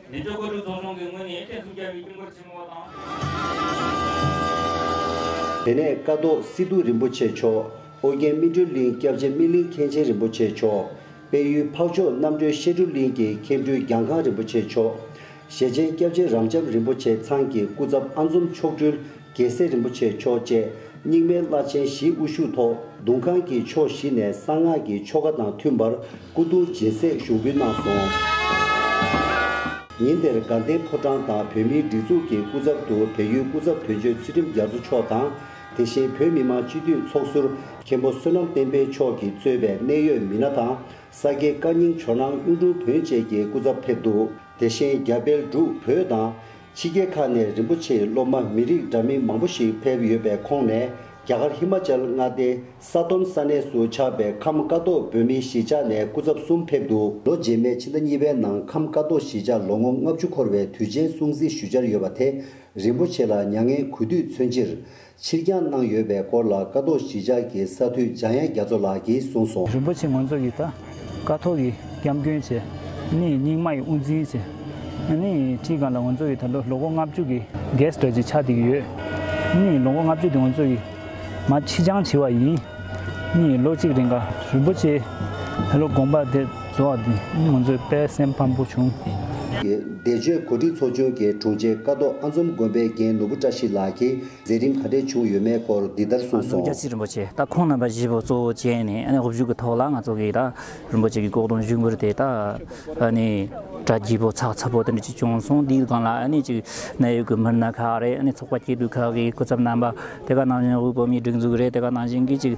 བདེ་སྤྱོད་གོ་སྒྲིག་ཚོགས་ཆུང་གི་ངོས་ནས་བརྟན་སྲུང་བསྐྱར་དུ་སྐྱིན་འགོར་ཆེན་མོ་དང་། དེ་ནས་ཀཿཐོག་སི་ཏུ་རིན་པོ་ཆེ་མཆོག་ཨོ་རྒྱན་སྨིན་གྲོལ་གླིང་སྐྱབས་རྗེ་སྨིན་གླིང་མཁན་ཆེན་རིན་པོ་ཆེ་མཆོག་དཔལ་ཡུལ་འཕགས་མཆོག་རྣམ་གྲོལ་བཤད་སྒྲུབ་གླིང་གི་མཁན་སྤྲུལ་གྱང་ཁང་རིན་པོ་ཆེ་མཆོག་ཞེ་ཆེན་སྐྱབས་རྗེ་རབ་འབྱམས་རིན་པོ་ཆེ་ཚང་གི་སྐུ་ཚབ་ཨ་འཛོམ་མཆོག་སྤྲུལ་རྒྱལ་སྲས་རིན་པོ་ཆེ་མཆོག་བཅས་རྙིང་མའི་བླ་ཆེན་བཞིའི་དབུ་བཞུགས་ཐོག་གདུང་ཁང་གི་ཕྱོགས་བཞི་ནས་གསང་སྔགས་ཀྱི་ཆོ་ག་དང་མཐུན་པར་སྐུ་གདུང་སྦྱིན་སྲེག་ཞུགས་འབུལ་གནང་སོང་། ཉིན་དེར་དགའ་ལྡན་ཕོ་བྲང་དང་བོད་མིའི་སྒྲིག་འཛུགས་ཀྱི་སྐུ་ཚབ་ཏུ་བལ་ཡུལ་སྐུ་ཚབ་དོན་གཅོད་ཚུལ་ཁྲིམས་རྒྱ་མཚོ་མཆོག་དང་། དེ་བཞིན་བོད་མི་མང་སྤྱི་འཐུས་ཚོགས་ཟུར་མཁན་པོ་བསོད་ནམས་བསྟན་འཕེལ་མཆོག་གིས་གཙོས་པའི་གནད་ཡོད་མི་སྣ་དང་། ས་དགེ་བཀའ་རྙིང་ཇོ་ནང་གཡུང་དྲུང་བོན་བཅས་ཀྱི་སྐུ་ཚབ་ཕེབས་འདུག་དེ་བཞིན་རྒྱ་བལ་འབྲུག་བོད་དང་ཕྱི་རྒྱལ་ཁག་ནས་རིན་པོ་ཆེའི་སློབ་མ་མི་རིགས་འདྲ་མིན་མང་པོ་ཞིག་ཕེབས་ཡོད་པའི་ཁོངས་ནས་རྒྱ་གར་ཧི་མ་ཅལ་མངའ་སྡེའི་ས་ཏོན་ས་གནས་སུ་ཆགས་པའི་ཁམས་ཀ་ཐོག་བོད་མིའི་གཞིས་ཆགས་ནས་སྐུ་ཚབ་གསུམ་ཕེབས་འདུག་ལོ་རྗེས་མའི་ཕྱི་ཟླ་གཉིས་པའི་ནང་ཁམས་ཀ་ཐོག་གཞིས་ཆགས་ལོ་ངོ་ལྔ་བཅུ་འཁོར་བའི་དུས་ཆེན་སྲུང་བརྩི་ཞུ་འཆར་ཡོད་པ་དེ་རིན་པོ་ཆེ་ལ་མྱ་ངན་གུས་འདུད་མཚོན་ཕྱིར། ཕྱིར་འགྱངས་གནང་ཡོད་པའི་སྐོར་ལ་ཀ་ཐོག་གཞིས་ཆགས་ཀྱི་ས་འཐུས་འཇམ་དབྱངས་རྒྱ་མཚོ་ལགས་ཀྱིས་གསུངས་སོང་། རིན་པོ་ཆེ་ང་ཚོ་ཡི་ད་ཀ་ཐོག་གི་སྐྱབས་མགོན་བྱས། ནི་རྙིང་མ་ཡི་དབུ་འཛིན་བྱས། ནི་ཁྲིའི་སྒང་ལ་ང་ཚོ་ཡི་ད་ལོ་ལོ་ངོ་ལྔ་བཅུ་གི་གེ་སི་ཊི་འདྲ་ཅིག་ཆགས་བསྡད་ཀྱི་ཡོད། ནི་ལོ་ངོ་ལྔ་བཅུ་དེ་ང་ཚོ་ཡི་མ་ཕྱིར་འགྱངས་བྱས་པ་ཡིན། ནི་ལོ་གཅིག་རིང་ག་རིན་པོ་ཆེ་ད་ལོ་དགོངས་པ་དེ་རྫོགས་པ་དེ་ནི་ང་ཚོའི་དཔེ་སེམས་ཕམ་པོ་བྱུང་། བདེ་སྤྱོད་གོ་སྒྲིག་ཚོགས་ཆུང་གི་དྲུང་ཆེ་ཀ་ཐོག་ཨ་འཛོམ་དགོན་པའི་རྒན་ནོར་བུ་བཀྲ་ཤིས་ལགས་ཀྱིས། མཛད་རིམ་ག་འདྲས་བྱུང་ཡོད་མེད་སྐོར་འདི་ལྟར་གསུངས་སོང་། རྒྱལ་སྲས་རིན་པོ་ཆེ་ད་ཁོང་རྣམ་པ་བཞི་པོ་གཙོ་བོ་བྱས་ནས་ཨ་ནི་དབུ་བཞུགས་ཀྱི་ཐོག་ལ་ང་ཚོ་གིས་ད་རིན་པོ་ཆེ་གི་སྐུ་གདུང་ཞུགས་འབུལ་དེ་ད་ཨ་ནི་གྲ་རྒྱས་པོ་ཚགས་ཚུད་པོ་དེ་འདྲ་ཅིག་བྱུང་སོང་། འདིའི་སྒང་ལ་ཨ་ནི་ཅིག་གནད་ཡོད་ཀྱི་མི་སྣ་ཁག་རེད། ཨ་ནི་ཚོགས་པ་སྐྱིད་སྡུག་ཁག་གི་སྐུ་ཚབ་རྣམ་པ་དེ་ག་ནང་བཞིན་དབུས་བོད་མིའི་སྒྲིག་འཛུགས་རེད། དེ་ག་ནང་བཞིན་གྱི་ཅིག་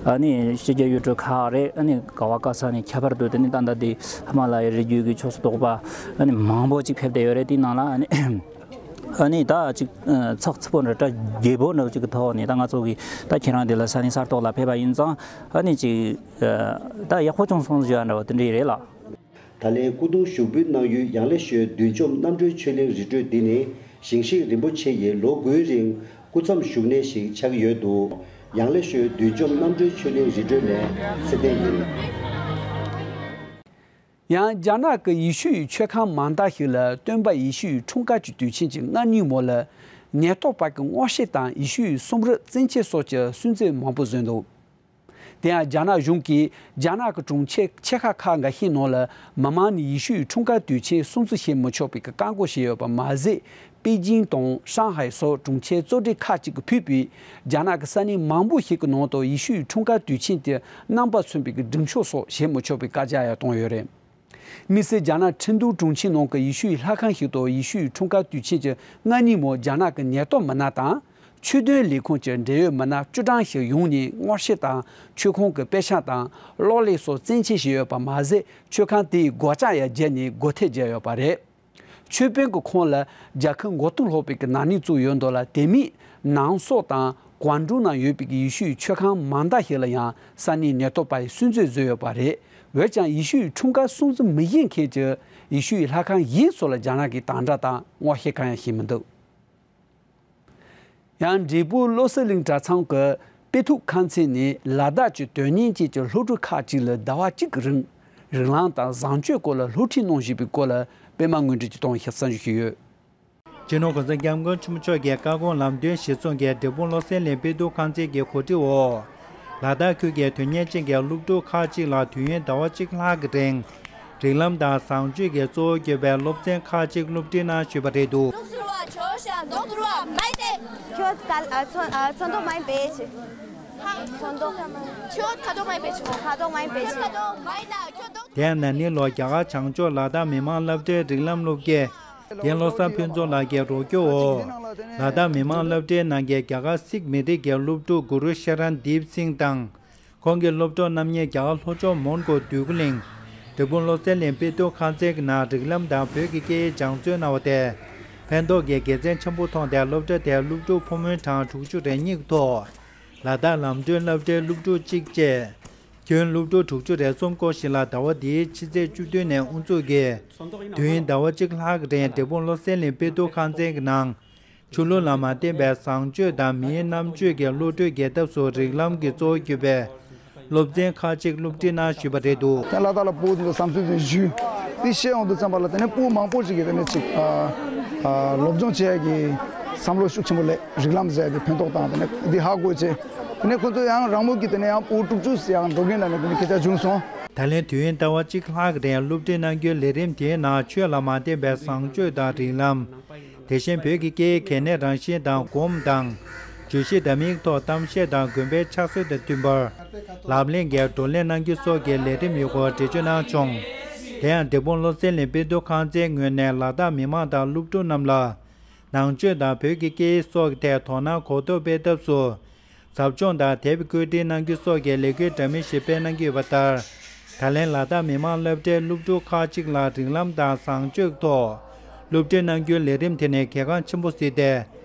ཨ་ནི་ཕྱི་རྒྱལ་ཡུལ་གྲུ་ཁག་རེད། ཨ་ནི་ག་བ་ག་ས་ནས་ཁྱད་པར་དུ་དེ་ནི་ད་ལྟ་དེ་ཧི་མ་ལ་ཡའི་རི་རྒྱུད་ཀྱི་ཕྱོགས་སུ་གཏོགས་པ་ཨ་ནི་མང་པོ་ཅིག་ཕེབས་བསྡད་ཡོད་རེད། དེའི་ནང་ལ་ཨ་ནི། ཨ་ནི་ད་ཅིག་ཚགས་ཚུད་པོ་འདྲ་གྲ་རྒྱས་པོ་འདྲ་ཅིག་གི་ཐོག་ནས་ད་ང་ཚོ་གི་ད་ཁྱེད་རང་འདི་ལ་ས་གནས་ས་ཐོག་ལ་ཕེབས་པ་ཡིན་ཙང་ཨ་ནི་ཅིག་ད་ཡག་པོ་བྱུང་སོང་ཟེར་བ་འདྲ་བ་དེ་འདྲ་རེད་ལ། ད་ལན་སྐུ་གདུང་ཞུགས་འབུལ་གནང་ཡུལ་ཡང་ལེ་ཤོད་བདུད་འཇོམས་རྣམ་གྲོལ་ཆོས་གླིང་རི་ཁྲོད་འདི་ནི་ཞིང་གཤེགས་རིན་པོ་ཆེ་ཡི་ལོ་དགུའི་རིང་སྐུ་མཚམས་བཞུགས་གནས་ཤིག་ཆགས་ཀྱི་ཡོད་འདུག་ཡང་ལེ་ཤོད་བདུད་འཇོམས་རྣམ་གྲོལ་ཆོས་གླིང་རི་ཁྲོད་ནས་ཚེ་བརྟན་ཡིན། ཡང་རྒྱ་ནག་གི་ཡེ་ཤུའི་ཆོས་ཁང་མང་དག་ཞིག་ལ་སྟོན་པ་ཡེ་ཤུའི་འཁྲུངས་སྐར་གྱི་དུས་ཆེན་གྱི་སྔ་ཉིན་མོ་ལ་ཉེན་རྟོག་པ་གིས་སྔོག་བཤེར་དང་ཡེ་ཤུའི་གསུང་རབ་བཙན་ཆས་སོགས་ཀྱི་སུན་གཙེར་མང་པོ་བཟོས་འདུག་དེ་ཡང་རྒྱ་ནག་གཞུང་གིས་རྒྱ་ནག་གི་གྲོང་ཁྱེར་ཆེ་ཁག་ཁག་འགའ་ཤས་ནང་ལ་མི་མང་ནས་ཡེ་ཤུའི་འཁྲུངས་སྐར་དུས་ཆེན་སྲུང་བརྩི་བྱེད་མི་ཆོག་པའི་བཀག་འགོག་བྱས་ཡོད་པ་མ་ཟད། པེ་ཅིང་དང་ཧྲང་ཧའེ་སོགས་གྲོང་ཁྱེར་གཙོ་གྲས་ཁག་ཅིག་གིས་ཕུད་པའི་རྒྱ་ནག་གི་ས་གནས་མང་པོ་ཞིག་གི་ནང་དུ་ཡེ་ཤུའི་འཁྲུངས་སྐར་དུས་ཆེན་དེ་རྣམ་པ་མཚོན་པའི་སྒྲིག་ཆས་སོགས་བྱེད་མི་ཆོག་པའི་བཀའ་རྒྱ་ཡང་བཏང་ཡོད་རེད། དམིགས་བསལ་རྒྱ་ནག་ཁྲིན་ཏུའུ་གྲོང་ཁྱེར་ནང་གི་ཡེ་ཤུའི་ལྷ་ཁང་ཞིག་ཏུ་ཡེ་ཤུའི་འཁྲུངས་སྐར་དུས་ཆེན་གྱི་སྔ་ཉིན་མོ་རྒྱ་ནག་གི་ཉེན་རྟོག་མི་སྣ་དང་། ཆོས་དོན་ལས་ཁུངས་ཀྱི་འབྲེལ་ཡོད་མི་སྣ་བཅུ་གྲངས་ཤིག་ཡོང་ནས་སྔོག་བཤེར་དང་ཆོས་ཁང་གི་དཔེ་ཆ་དང་གློག་ཀླད་སོགས་བཙན་ཆས་བྱས་ཡོད་པ་མ་ཟད། མཆོད་ཁང་དེའི་སྒོ་ལྕགས་ཡང་བརྒྱབ་ནས་སྒོ་ཐེལ་བརྒྱབ་ཡོད་པ་རེད། ཆོས་དཔོན་གྱི་ཁོངས་ལ་རྒྱལ་ཁབ་མགོ་རྟིང་སློག་པའི་ནག་ཉེས་བཙུགས་ཡོད་འདུག་ལ། དེ་མིན་ནང་སོག་དང་ཀོང་ཀྲོའུ་ནང་ཡོད་པའི་ཡེ་ཤུའི་མཆོད་ཁང་མང་དག་ཞིག་ལ་ཡང་ས་གནས་ཉེན་རྟོག་པ་ཡིས་སུན་གཙེར་བཟོས་ཡོད་པ་རེད། འོན་ཀྱང་ཡེ་ཤུའི་འཁྲུངས་སྐར་སྲུང་བརྩི་མི་བྱེད་མཁན་གྱི་ཡེ་ཤུའི་ལྷ་ཁང་གཞན་སོགས་ལ་རྒྱ་ནག་གིས་དམ་དྲག་དང་སྔོག་བཤེར་གང་ཡང་བྱས་མི་འདུག་ཡང་འབྲས་སྤུངས་བློ་གསལ་གླིང་གྲྭ་ཚང་གི་དཔེ་ཐུབ་ཁང་ཚན་ནས་ལ་དྭགས་ཀྱི་དོན་གཉེར་ཅན་གྱི་སློབ་ཕྲུག་ཁག་ཅིག་ལ་ཟླ་བ་གཅིག་གི་རིང་རིགས་ལམ་དང་བཟང་སྤྱོད་སྐོར་ལ་སློབ་ཁྲིད་གནང་བཞིན་པའི་སྐོར་ལ་པད་མ་དངོས་གྲུབ་ཀྱིས་གཏོང་བའི་གསར་འགྱུར་ཞིག་ཡོད། སྤྱི་ནོར་༸གོང་ས་༸སྐྱབས་མགོན་ཆེན་པོ་མཆོག་གི་བཀའ་དགོངས་ལམ་སྟོན་གཞིར་བཟུང་གིས་འབྲས་སྤུངས་བློ་གསལ་གླིང་དཔེ་ཐུབ་ཁང་ཚན་གྱི་གོ་སྒྲིག་འོག་ལ་དྭགས་ཁུལ་གྱི་དོན་གཉེར་ཅན་གྱི་སློབ་ཕྲུག་ཁག་ཅིག་ལ་དུས་ཡུན་ཟླ་བ་གཅིག་ལྷག་གི་རིང་ རིགས་ལམ་དང་བཟང་སྤྱོད་ཀྱི་གཙོ་བོ་གྱུར་པའི་སློབ་ཚན་ཁག་ཅིག་སློབ་ཁྲིད་གནང་ཞུས་པ་རེད་འདུག། ཁྱོད་ད་ཨ་ཚོན་ཨ་ཚོན་མདོག་མ་ཡིན་པས། ཚོན་མདོག་ཁྱོད་ཁ་དོག་མ་ཡིན་པས། ཁ་དོག་མ་ཡིན་པས། ཁ་དོག་མ་ཡིན་ན་ཁྱོད་མདོག་དེ་ཡང་ན་ནིང་ལོར་རྒྱ་གར་བྱང་ཕྱོགས་ལ་དྭགས་མི་དམངས་སློབ་གྲྭའི་རིགས་ལམ་སློབ་དགེ་རྒན་བློ་བཟང་ཕུན་ཚོགས་ལགས་ཀྱི་རོགས་སྐྱོར་འོག་ལ་དྭགས་མི་དམངས་སློབ་གྲྭའི་ནང་གི་རྒྱ་གར་སིག་མི་རིགས་ཀྱི་སློབ་ཕྲུག་གུ་རུ་ཤ་རན་དིབ་སིང་དང་། ཁོང་གི་སློབ་གྲོགས་རྣམ་གཉིས་རྒྱ་གར་ལྷོ་ཕྱོགས་མོན་གྷོ་འདོད་རྒུ་གླིང་། འབྲས་སྤུངས་བློ་གསལ་གླིང་དཔེ་སྟོན་ཁང་ཚན་གྱི་ནང་རིགས་ལམ་དང་བོད་ཀྱི་སྐད་ཡིག་སྦྱང་བརྩོན་གནང་བ་དེ་ཕན་ཐོགས་ཀྱི་དགེ་མཚན་ཆེན་པོ་མཐོང་སྟེ། སློབ་གྲྭ་དེའི་སློབ་ཕྲུག་ཕོ་མོའི་གྲངས་དྲུག་ཅུ་རེ་གཉིས་ཀྱི་ཐོག་ལ་དྭགས་ལམ་གྲོན་སློབ་གྲྭའི་སློབ་ཕྲུག་གཅིག་བཅས། ཁྱོན་སློབ་ཕྲུག་དྲུག་ཅུ་རེ་གསུམ་སྐོར་ཞིག་ལ་ཟླ་བ་འདིའི་ཕྱི་ཚེས་བཅུ་བདུན་ནས་དབུ་འཛུགས་ཀྱིས། དུས་ཡུན་ཟླ་བ་གཅིག་ལྷག་གི་རིང་འབྲས་སྤུངས་བློ་གསལ་གླིང་དཔེ་སྟོན་ཁང་ཚན་གྱི་ནང་། ཆོས་ལུགས་ལ་མ་བརྟེན་པའི་བཟང་སྤྱོད་དང་མིའི་རྣམ་དཔྱོད་ཀྱི་བློ་གྲོས་རྒྱས་ཐབས་སུ་རིགས་ལམ་གྱི་གཙོ་བོ་གྱུར་པའི་སློབ་ཚན་ཁག་ཅིག་སློབ་ཁྲིད་གནང་ཞུས་པ་རེད་འདུག། ད་ལ་དྭགས་ལ་སྤོ་འདི་ཚོ་བསམ་ཚུལ་ཅིག་ཞུས། དེ་བཤད་ཡོང་དུས་ཙམ་པ་ལ་དེ་ནས་སྤོ་མང་པོ་ཞིག་གིས་དེ་ནས་ཅིག་ཨ་ཨ་སློབ་སྦྱོང་བྱེད་ཡག་གི་བསམ་བློ་ཤུགས་ཆེན་པོ་སླེབས། རིགས་ལམ་ཟེར་ཡག་དེ་ཕན་ཐོགས་དང་དེ་ནས་འདི་ཧ་གོ་བྱས། དེ་ནས་ཁོ་ཚོ་ཡང་རང་མོས་ཀྱིས་དེ་ནས་ཡང་སྤོ་དྲུག་ཅུ་ཡང་འགྲོ་མཁན་ལ་ནས་དེ་ནས་སྐད་ཆ་བྱུང་སོང་། ད་ལན་དུས་ཡུན་ཟླ་བ་གཅིག་ལྷག་གི་རིང་སློབ་ཁྲིད་གནང་རྒྱུའི་ལས་རིམ་དེའི་ནང་ཆོས་ལ་མ་བརྟེན་པའི་བཟང་སྤྱོད་དང་རིགས་ལམ། དེ་བཞིན་བོད་ཀྱི་སྐད་ཡིག་གལ་གནད་རང་བཞིན་དང་སྒོམ་དང་། བརྗོད་གཞི་འདྲ་མིན་ཐོག་གཏམ་བཤད་དང་དགོན་པའི་ཕྱག་སྲོལ་དང་མཐུན་པར་ལབ་གླེང་གི་བགྲོ་གླེང་གནང་རྒྱུ་སོགས་ཀྱི་ལས་རིམ་ཡོད་སྐོར་འགྲེལ་བརྗོད་གནང་བྱུང་། དེ་ཡང་འབྲས་སྤུངས་བློ་གསལ་གླིང་དཔེ་སྟོན་ཁང་ཚན་ངོས་ནས་ལ་དྭགས་མི་མང་དང་སློབ་ཕྲུག་རྣམས་ལ་ནང་ཆོས་དང་བོད་ཀྱི་སྐད་ཡིག་སོགས་ཀྱི་ཐད་དོ་སྣང་གོ་རྟོགས་སྤེལ་ཐབས་སུ། ཟབ་སྦྱོང་དང་དེབ་བཀོད་སྒྲིག་གནང་རྒྱུ་སོགས་ཀྱི་ལས་འགུལ་འདྲ་མིན་ཞིག་སྤེལ་གནང་གི་ཡོད་པ་ལྟར། ད་ལན་ལ་དྭགས་མི་དམངས་སློབ་གྲྭའི་སློབ་ཕྲུག་ཁག་ཅིག་ལ་རིགས་ལམ་དང་བཟང་སྤྱོད་ཐོག་སློབ་ཁྲིད་གནང་རྒྱུའི་ལས་རིམ་དེ་ནི་གལ་འགངས་ཆེན་པོ་གཟིགས་ཏེ།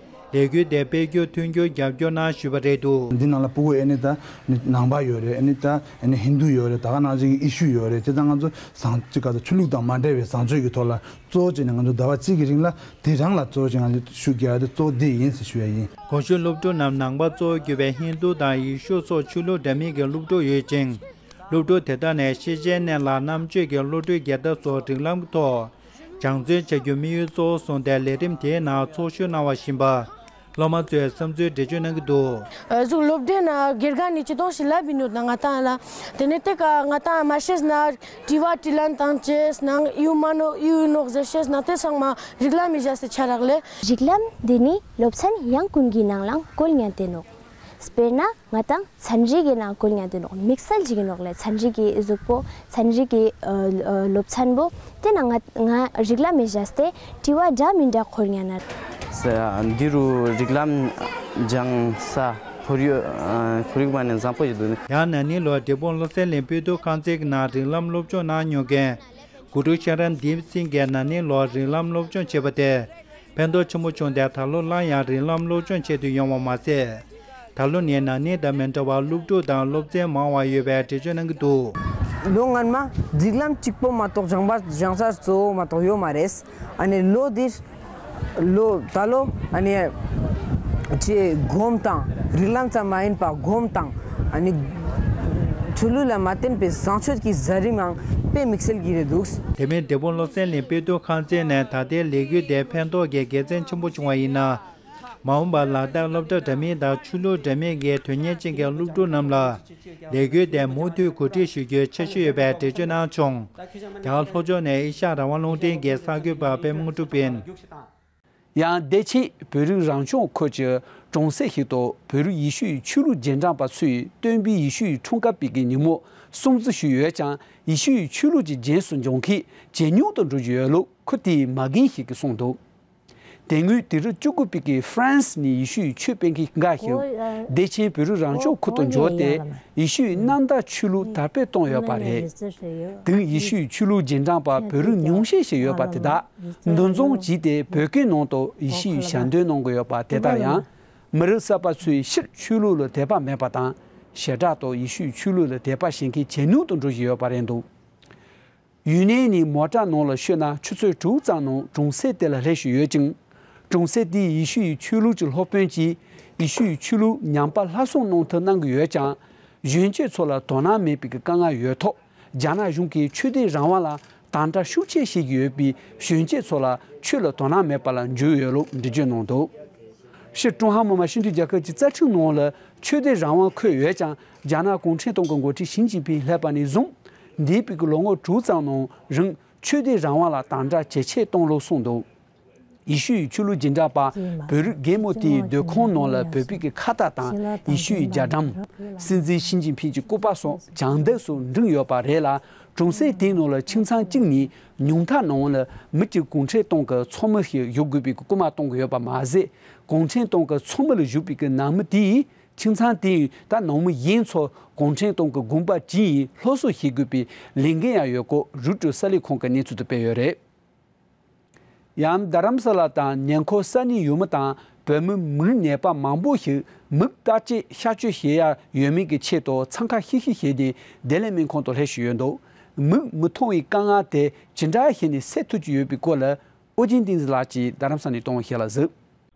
ལས་འགུལ་དེ་སྤེལ་རྒྱུར་མཐུན་འགྱུར་རྒྱབ་སྐྱོར་གནང་ཞུས་པ་རེད་འདུག། འདི་ནང་ལ་ཕྲུ་གུ་ཨེ་ནི་ད་ནི་ནང་པ་ཡོད་རེད། ཨེ་ནི་ད་ཨེ་ནི་ཧིན་དུ་ཡོད་རེད། ད་ག་ནང་བཞིན་གྱི་ཡེ་ཤུ་ཡོད་རེད། དེ་ད་ང་ཚོ་བཟང་སྤྱོད་ག་ཚོད་ཆོས་ལུགས་དང་མ་འབྲེལ་བའི་བཟང་སྤྱོད་ཀྱི་ཐོག་ལ། གཙོ་བོ་བྱས་ནས་ང་ཚོ་ཟླ་བ་གཅིག་གི་རིང་ལ་དེ་རང་ལ་གཙོ་བོ་བྱས་ང་ཚོས་ཤུགས་རྒྱག་ཡ་དེ་གཙོ་བོ་འདི་ཡིན་ཟེར་ཞུ་ཡ་ཡིན། གོང་ཞུས་སློབ་ཕྲུག་རྣམས་ནང་པ་གཙོ་བོ་གྱུར་པའི་ཧིན་དུ་དང་ཡེ་ཤུ་སོགས་ཆོས་ལུགས་འདྲ་མིན་གྱི་སློབ་ཕྲུག་ཡོད་ཅིང་། སློབ་ཕྲུག་དེ་དག་ནས་ཤེས་བྱའི་གནས་ལ་རྣམ་དཔྱོད་ཀྱི་བློ་གྲོས་རྒྱས་ཐབས་སོགས་རིགས་ལམ་གྱི་ཐོག་སྦྱང་བརྩོན་བྱ་རྒྱུ་དམིགས་ཡུལ་གཙོ་བོ་བཟུང་སྟེ་ལས་རིམ་དེའི་ནང་ཚོགས་ཞུགས་གནང་བ་བཞིན་པ། སློབ་མ་ཚོས་བསམ་ཚུལ་འགྲེལ་བརྗོད་གནང་གི་འདུག། ཨ་ཟུག་སློབ་གྲྭའི་ནང་སྒེར་ག་ནས་ཅི་གཏོང་ཞིག་ལབ་ཡིན་ནོ་ན་ང་ཏང་ལ། དེ་ནས་དེ་ཀ་ང་ཏང་མ་ཤེས་ན་དྲི་བ་དྲིས་ལན་བཏང་ཅེས་ནང་ཡུ་མ་ནོ་ཡུ་ནོག་ཟེར་ཤེས་ན་དེ་ཚང་མ་རིགས་ལམ་མི་བཞག་སྟེ་ཆ་རག་ལེ། རིགས་ལམ་འདི་ནི་སློབ་ཚན་ཡང་ཀུན་གྱི་ནང་ལ་བཀོལ་ཉན་ཏེ་ནོག། དཔེར་ན་ང་ཏང་ཚན་རིག་གི་ནང་བཀོལ་ཉན་ཏེ་ནོག། དམིགས་བསལ་ཅིག་ཡིན་ནོག་ལེ། ཚན་རིག་གི་གཟུགས་པོ་ཚན་རིག་གི་ཨ་ཨ་སློབ་ཚན་པོ་དེ་ན་ང་ང་རིགས་ལམ་མི་བཞག་སྟེ་དྲི་བ་འདྲ་མི་འདྲ་འཁོར་ཉན་ན། ས་འདི་རུ་རིགས་ལམ་སྦྱང་ས་ཁོར་ཡུག་ཨ་ཁོར་ཡུག་མ་ནས་བཟང་པོ་ཞིག་འདུག་ནི། ཡང་ན་ནིང་ལོར་འབྲས་སྤུངས་བློ་གསལ་གླིང་དཔེ་སྟོན་ཁང་ཚན་གྱི་ནང་རིགས་ལམ་སློབ་སྦྱོང་གནང་མྱོང་མཁན་གུ་རུ་ཤ་རན་དིབ་སིང་གིས་ན་ནིང་ལོར་རིགས་ལམ་སློབ་སྦྱོང་བྱས་པ་དེ། ཕན་ཐོགས་ཆེན་པོ་བྱུང་སྟེ་ད་ལོ་སླར་ཡང་རིགས་ལམ་སློབ་སྦྱོང་བྱེད་དུ་ཡོང་བ་མ་ཟད། ད་ལོ་ནི་ན་ནིང་དང་མི་འདྲ་བར་སློབ་ཕྲུག་དང་སློབ་ཚན་མང་བ་ཡོད་པའི་འགྲེལ་བརྗོད་གནང་གི་འདུག། ལོ་སྔོན་མ་སྒྲིག་ལམ་གཅིག་པོ་མ་གཏོགས་སྦྱང་བ་སྦྱང་ས་གཙོ་བོ་མ་གཏོགས་ཡོད་མ་རེད། ཨ་ནི་ལོ་འདིར་ལོ་ད་ལོ་ཨ་ནི་ཅེས་སྒོམ་དང་རིགས་ལམ་ཙམ་མ་ཡིན་པ་སྒོམ་དང་ཨ་ནི་ཆོས་ལུགས་ལ་མ་བརྟེན་པའི་བཟང་སྤྱོད་ཀྱི་ཟ་རིམ་ཡང་དཔེ་དམིགས་བསལ་གྱི་རེད་འདུག། དེ་མིན་འབྲས་སྤུངས་བློ་གསལ་གླིང་དཔེ་སྟོན་ཁང་ཚན་ནས་ད་ལྟའི་ལས་འགུལ་དེ་ཕན་ཐོགས་ཀྱི་དགེ་མཚན་ཆེན་པོ་བྱུང་བ་ཡིན་ན། མ་འོངས་པར་ལ་དྭགས་སློབ་གྲྭ་འདྲ་མིན་དང་ཆོས་ལུགས་འདྲ་མིན་གྱི་དོན་གཉེར་ཅན་གྱི་སློབ་ཕྲུག་རྣམས་ལ་ལས་འགུལ་དེ་མུ་མཐུད་གོ་སྒྲིག་ཞུ་རྒྱུའི་འཆར་གཞི་ཡོད་པའི་འགྲེལ་བརྗོད་གནང་བྱུང་། རྒྱ་གར་ལྷོ་ཕྱོགས་ནས་ཨེ་ཤ་ཡ་རང་དབང་རླུང་འཕྲིན་གྱི་གསར་འགོད་པ་པད་མ་དངོས་གྲུབ་ཡིན། ཡང་བདེ་ཆེན་བོད་རིགས་རང་སྐྱོང་ཁུལ་གྱི་གྲོང་གསེབ་ཞིག་ཏུ་བོད་རིགས་ཡེ་ཤུའི་ཆོས་ལུགས་རྗེས་འབྲང་པ་ཚོས་སྟོན་པའི་ཡེ་ཤུའི་འཁྲུངས་སྐར་དཔེ་གི་ཉིན་མོ་སྲུང་བརྩི་ཞུས་ཡོད་ཀྱང་། ཡེ་ཤུའི་ཆོས་ལུགས་ཀྱི་རྗེས་སུ་འབྲང་མཁན་ཇེ་ཉུང་དུ་འགྲོ་བཞིན་ཡོད་ལུགས་ཁུལ་དེའི་མ་རྒན་ཞིག་གིས་གསུངས་འདུག། དེ་སྔོན་དུས་རབས་བཅུ་དགུ་པའི་གི་ཧྥ་རན་སི་ནས་ཡེ་ཤུའི་ཆོས་སྤེལ་མཁན་འགའ་ཞིག་བདེ་ཆེན་བོད་རིགས་རང་སྐྱོང་ཁུལ་དུ་འབྱོར་ཏེ་ཡེ་ཤུའི་གནམ་བདག་ཆོས་ལུགས་དར་སྤེལ་གཏོང་ཡོད་པ་རེད། དེང་ཡེ་ཤུའི་ཆོས་ལུགས་རྗེས་འབྲང་པ་བོད་རིགས་ཉུང་ཤས་ཤིག་ཡོད་པ་དེ་དག་འདུ་འཛོམས་བྱས་ཏེ་བོད་སྐད་ནང་དུ་ཡེ་ཤུའི་ཞལ་འདོན་གནང་གི་ཡོད་པ་དེ་དག་ཡང་མི་རབས་གསར་པ་ཚོའི་ཕྱིར་ཆོས་ལུགས་ལ་དད་པ་མེད་པ་དང་། ཞེ་དྲག་ཏུ་ཡེ་ཤུའི་ཆོས་ལུགས་ལ་དད་པ་བྱེད་མཁན་ཇེ་ཉུང་དུ་འགྲོ་བཞིན་ཡོད་པ་རེད་འདུག། ཡུན་ནན་ནི་མོ་ཊ་ནང་ལ་ཤོད་ན་ཆུ་ཚོད་དྲུག་ཙམ་ནང་གྲོང་གསེབ་དེ་ལ་སླེབས་བཞིན་ཡོད་ཅིང་། གྲོང་གསེབ་དེའི་ཡེ་ཤུའི་ཆོས་ལུགས་ཀྱི་སློབ་དཔོན་གྱིས་ཡེ་ཤུའི་ཆོས་ལུགས་ཉམས་པ་སླར་གསོ་གནང་ཐབས་གནང་གི་ཡོད་ཀྱང་། གཞོན་སྐྱེས་ཚོ་ལ་དོ་སྣང་མེད་པའི་དཀའ་ངལ་ཡོད་ཐོག་རྒྱ་ནག་གཞུང་གིས་ཆོས་དད་རང་དབང་ལ་དམ་དྲག་ཤུགས་ཆེ་བྱེད་ཀྱི་ཡོད་པས་གཞོན་སྐྱེས་ཚོ་ལ་ཆོས་ལ་དོ་སྣང་མེད་པ་ལ་འགྱུར་ཡོད་ལུགས་འགྲེལ་བརྗོད་གནང་འདུག། སྤྱིར་ཀྲུང་ཧྭ་མི་དམངས་སྤྱི་མཐུན་རྒྱལ་ཁབ་ཀྱི་རྩ་ཁྲིམས་ནང་ལ་ཆོས་དད་རང་དབང་འཁོད་ཡོད་ཀྱང་། རྒྱ་ནག་གུང་ཁྲན་ཏང་གི་འགོ་ཁྲིད་ཞི་ཅིན་ཕིང་སླེབས་པ་ནས་བཟུང་ འདས་པའི་གི་ལོ་ངོ་དྲུག་ཙམ་ནང་རིང་ཆོས་དད་རང་དབང་ལ་དམ་དྲག་ཇེ་ཆེར་བཏང་ལུགས་གསུངས་འདུག་ཡེ་ཤུའི་ཆོས་ལུགས་སྦྱིན་བདག་པ་བོད་རིགས་རྒན་མོ་དེའི་སྡོད་ཁང་ནང་ལ་བོད་པའི་གི་ཁ་བཏགས་དང་ཡེ་ཤུའི་རྒྱ་གྲམ། སྲིད་འཛིན་ཞི་ཅིན་ཕིང་གི་སྐུ་པར་སོགས་བྱང་འདབས་སུ་བསྒྲིགས་ཡོད་པ་རེད་ལ། གྲོང་གསེབ་དེའི་ནང་ལ་ཁྱིམ་ཚང་གཅིག་ནས་ཉུང་མཐའ་ནང་ལ་མི་གཅིག་གུང་ཁྲན་ཏང་གི་ཚོགས་མི་ཞིག་བཞུགས་དགོས་པའི་གི་སྐུལ་མ་གཏོང་གི་ཡོད་པ་མ་ཟད། གུང་ཁྲན་ཏང་གི་ཚོགས་མི་ལ་བཞུགས་པའི་གི་ནང་མི་དེས་ཁྱིམ་ཚང་དེའི་ད་ནང་མི་གཞན་ཚོ་གུང་ཁྲན་ཏང་གི་དགོངས་པ་ཇི་ཡིན་སློབ་གསོ་བྱེད་དགོས་པའི་ལས་འགན་ཡང་ཡོད་སྐོར་རོའི་ཊར་གསར་ལས་ཁང་གི་གནས་ཚུལ་དུ་སྤེལ་ཡོད་རེད། ཡང་རྡ་རམ་ས་ལ་དང་ཉེ་འཁོར་ས་གནས་ཡུལ་མི་དང་བོད་མི་མིག་ནད་པ་མང་པོ་ཞིག་མིག་བརྟག་དཔྱད་གཤག་བཅོས་བྱེད་ཡ་ཡོད་མེད་ཀྱི་ཆེད་དུ་འཚང་ཁ་ཤིག་ཤིག་བྱས་ཏེ་བདེ་ལེགས་སྨན་ཁང་དུ་སླེབས་བཞིན་ཡོད་འདུག་མིག་མི་མཐོང་བའི་དཀའ་ངལ་དེ་ཇི་འདྲ་བྱས་ནས་སེལ་ཐུབ་ཀྱི་ཡོད་པའི་སྐོར་ལ་ཨོ་རྒྱན་བསྟན་འཛིན་ལགས་ཀྱིས་རྡ་རམ་ས་ནས་གཏོང་བ་ཞིག་ལ་གཟིགས།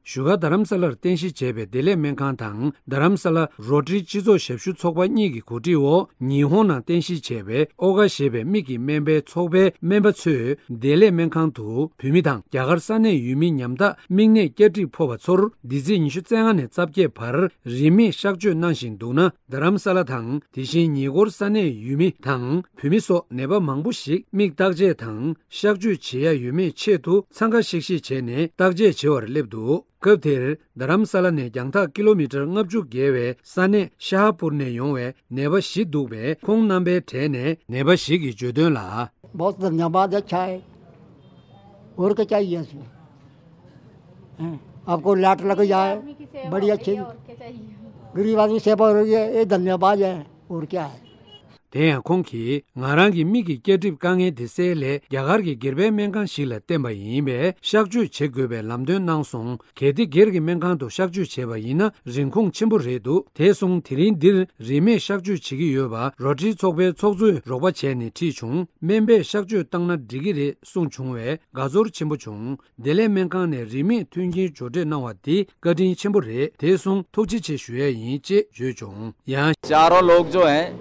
བཞུགས་སྒར་རྡ་རམ་ས་ལར་རྟེན་གཞི་བྱས་པའི་བདེ་ལེགས་སྨན་ཁང་དང་རྡ་རམ་ས་ལ་རོ་ཊ་རི་སྤྱི་ཚོགས་ཞབས་ཞུ་ཚོགས་པ་གཉིས་ཀྱི་གོ་སྒྲིག་འོག་ཉི་ཧོང་ནང་རྟེན་གཞི་བྱས་པའི་ཨོ་ག་ཞེས་པའི་མིག་གི་སྨན་པའི་ཚོགས་པའི་སྨན་པ་ཚོས་བདེ་ལེགས་སྨན་ཁང་དུ་བོད་མི་དང་རྒྱ་གར་ས་གནས་ཡུལ་མི་ཉམ་ཐག་མིག་ནད་བསྐྱར་འཁྲིས་ཕོག་པ་ཚོར་འདི་ཚེས་ཉི་ཤུ་རྩ་ལྔ་ནས་རྩ་བརྒྱད་བར་རིན་མེད་གཤག་བཅོས་གནང་བཞིན་འདུག་ན། རྡ་རམ་ས་ལ་དང་དེ་བཞིན་ཉེ་འཁོར་ས་གནས་ཡུལ་མི་དང་བོད་མི་སོགས་ནད་པ་མང་པོ་ཞིག་མིག་བརྟག་དཔྱད་དང་གཤག་བཅོས་བྱེད་ཡ་ཡོད་མེད་ཆེད་དུ་འཚང་ཁ་ཤིག་ཤིག་བྱས་ནས་བརྟག་དཔྱད་བྱེད་པར་སླེབས་འདུག་སྐབས་དེར་རྡ་རམ་ས་ལ་ནས་རྒྱང་ཐག་ཀི་ལོ་མི་ཊར་ལྔ་བཅུ་བརྒལ་བའི་ས་གནས་ཤ་ཧ་པུར་ནས་ཡོང་བའི་ནད་པ་བཞི་འདུག་པས། ཁོང་རྣམ་པའི་གྲས་ནས་ནད་པ་ཞིག་གིས་བརྗོད་དོན་ལ། बहुत धन्यवाद है, अच्छा है। और क्या चाहिए इसमें? हैं? आपको लाट लग जाए, बढ़िया चीज। गरीब आदमी सेवा हो रही है, ये धन्यवाद है, और क्या है? དེ་ཡང་ཁོང་གིས་ང་རང་གི་མིག་གི་བསྐྱར་གྲིབ་དཀའ་ངལ་དེ་སེལ་སླད་རྒྱ་གར་གྱི་སྒེར་པའི་སྨན་ཁང་ཞིག་ལ་བསྟེན་པ་ཡིན་པས་གཤག་བཅོས་བྱེད་དགོས་པའི་ལམ་སྟོན་གནང་སོང་། གལ་ཏེ་སྒེར་གྱི་སྨན་ཁང་དུ་གཤག་བཅོས་བྱས་པ་ཡིན་ན་རིན་གོང་ཆེན་པོ་རེད་འདུག་དེ་སོང་དེ་རིང་འདིར་རིན་མེད་གཤག་བཅོས་བྱེད་ཀྱི་ཡོད་པ་རོ་ཊ་རི་ཚོགས་པའི་ཚོགས་གཙོས་རོགས་པ་བྱས་ནས་ཁྲིད་བྱུང་། སྨན་པས་གཤག་བཅོས་བཏང་ན་འགྲིག་གི་རེད་གསུངས་བྱུང་བས་དགའ་ཚོར་ཆེན་པོ་བྱུང་། བདེ་ལེགས་སྨན་ཁང་ནས་རིན་མེད་མཐུན་རྐྱེན་སྦྱོར་སྤྲོད་གནང་བ་དེ་བཀའ་དྲིན་ཆེན་པོ་རེད། དེ་སོང་ཐུགས་རྗེ་ཆེ་ཞུ་ཡས་ཡིན་ཅེས་བརྗོད་བྱུང་། ཡང་། चारों लोग जो हैं,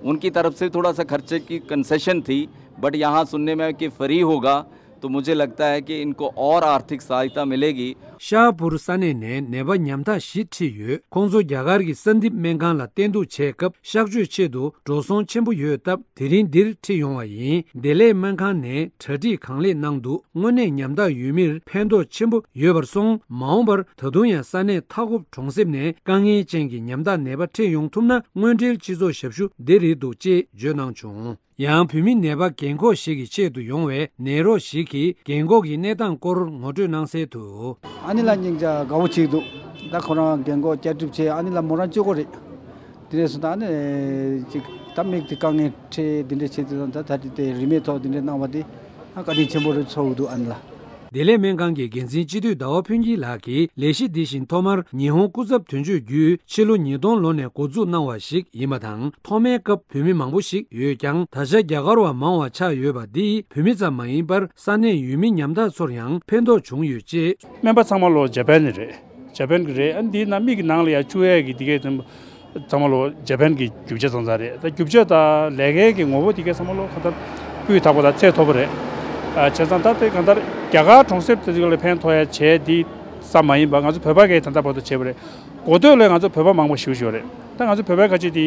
उनकी तरफ से थोड़ा सा खर्चे की कंसेशन थी, बट यहाँ सुनने में कि फ्री होगा, तो मुझे लगता है कि इनको और आर्थिक सहायता मिलेगी। ཤ་ཧ་པུར་ས་གནས་ནས་ནད་པ་ཉམ་ཐག་བཞི་ཁྲིད་ཡོད། ཁོང་ཚོ་རྒྱ་གར་གྱི་ས་འདིབ་སྨན་ཁང་ལ་བསྟེན་གཏུགས་བྱས་སྐབས་གཤག་བཅོས་ཆེད་དུ་འགྲོ་སོང་ཆེན་པོ་ཡོད་སྟབས། དེ་རིང་འདིར་ཁྲིད་ཡོང་བ་ཡིན། བདེ་ལེགས་སྨན་ཁང་ནས་གྲ་སྒྲིག་གང་ལེགས་གནང་འདུག་དངོས་གནས་ཉམ་ཐག་ཡུལ་མིར་ཕན་ཐོགས་ཆེན་པོ་ཡོད་པར་སོང་། མ་འོངས་པར་ད་དུང་ཡང་ས་གནས་མཐའ་འཁོབ་གྲོང་གསེབ་ནས་དཀའ་ངལ་ཅན་གྱི་ཉམ་ཐག་ནད་པ་ཁྲིད་ཡོང་ཐུབ་ན་དངོས་འབྲེལ་སྤྱི་ཚོགས་ཞབས་ཞུ་འདི་རེད་འདུག་ཅེས་བརྗོད་གནང་བྱུང་། ཡང་བོད་མི་ནད་པ་རྒན་འཁོགས་ཤིག་གི་ཆེད་དུ་ཡོང་བའི་ནད་རོགས་ཤིག་གིས་རྒན་འཁོགས་ཀྱི་གནས་སྟངས་སྐོར་ངོ་སྤྲོད་གནང་གསལ་དུ། ཨ་ནི་ལ་སྙིང་རྗེ་དགའ་བོ་ཅིག་འདུག་ད་ཁོ་རང་རྒན་འཁོགས་བསྐྱར་གྲིབ་བྱས། ཨ་ནི་ལ་མོ་རང་གཅིག་པོ་རེད། དེ་ནས་སུ་ད་ནི་ཅིག་ད་མིག་དེ་དཀའ་ངལ་འཕྲད་དེ་འདྲ་བྱས་དུས་ད་ད་དེ་དེ་རིན་མེད་ཐོག་དེ་འདྲ་གནང་བ་དེ་ཨ་བཀའ་དྲིན་ཆེན་པོ་རེད་ཚོར་འདུག་ཨ་ནི་ལ། བདེ་ལེགས་སྨན་ཁང་གི་འགན་འཛིན་སྤྱི་འཐུས་ཟླ་བ་ཕུན་སྐྱིད་ལགས་ཀྱིས་ལས་གཞི་འདི་བཞིན་ཐོག་མར་ཉི་ཧོང་སྐུ་ཚབ་དོན་གཅོད་བརྒྱུད་ཕྱི་ལོ་ཉིས་སྟོང་ལོ་ནས་འགོ་འཛུགས་གནང་བ་ཞིག་ཡིན་པ་དང་། ཐོག་མའི་སྐབས་བོད་མི་མང་པོ་ཞིག་ཡོད་ཀྱང་། ད་ཆ་རྒྱ་གར་བ་མང་བ་ཆགས་ཡོད་པ་འདིས་བོད་མི་ཙམ་མ་ཡིན་པར་ས་གནས་ཡུལ་མི་ཉམ་ཐག་ཚོར་ཡང་ཕན་ཐོགས་བྱུང་ཡོད་ཅེས། སྨན་པ་ཚང་མ་ལོ་ཇ་པན་ནས་རེད། ཇ་པན་གྱི་རེད། ཨ་འདིའི་ནང་མིག་གི་ནང་ལ་ཡང་བཅུག་ཡས་ཀྱི་འདི་གའི་ཚང་མ་ཚང་མ་ལོ་ཇ་པན་གྱི་རྒྱུ་ཆ་ཚང་ཚང་རེད། ད་རྒྱུ་ཆ་དང་ལས་ཀའི་གི་ངོ་བོ་འདི་གའི་ཚང་མ་ལོ་གང་ལྟར་སྤུས་དག་པོ་དང་ཚད་མཐོ་པོ་རེད། ཨ་བྱས་ཙང་ད་དེ་གང་ལྟར་རྒྱ་གར་གྲོང་གསེབ་དེ་ཚོ་ལ་ཕན་ཐོགས་ཡ་བྱས་འདི་ཙམ་མ་ཡིན་པ་ང་ཚོ་བོད་པ་གིས་ད་ལྟ་བར་དུ་བྱས་པ་རེད། གོ་ཐོས་ལ་ང་ཚོ་བོད་པ་མང་པོ་ཞེ་པོ་ཞིག་ཡོད་རེད། ད་ང་ཚོ་བོད་པའི་ཁ་ཆེ་དེ་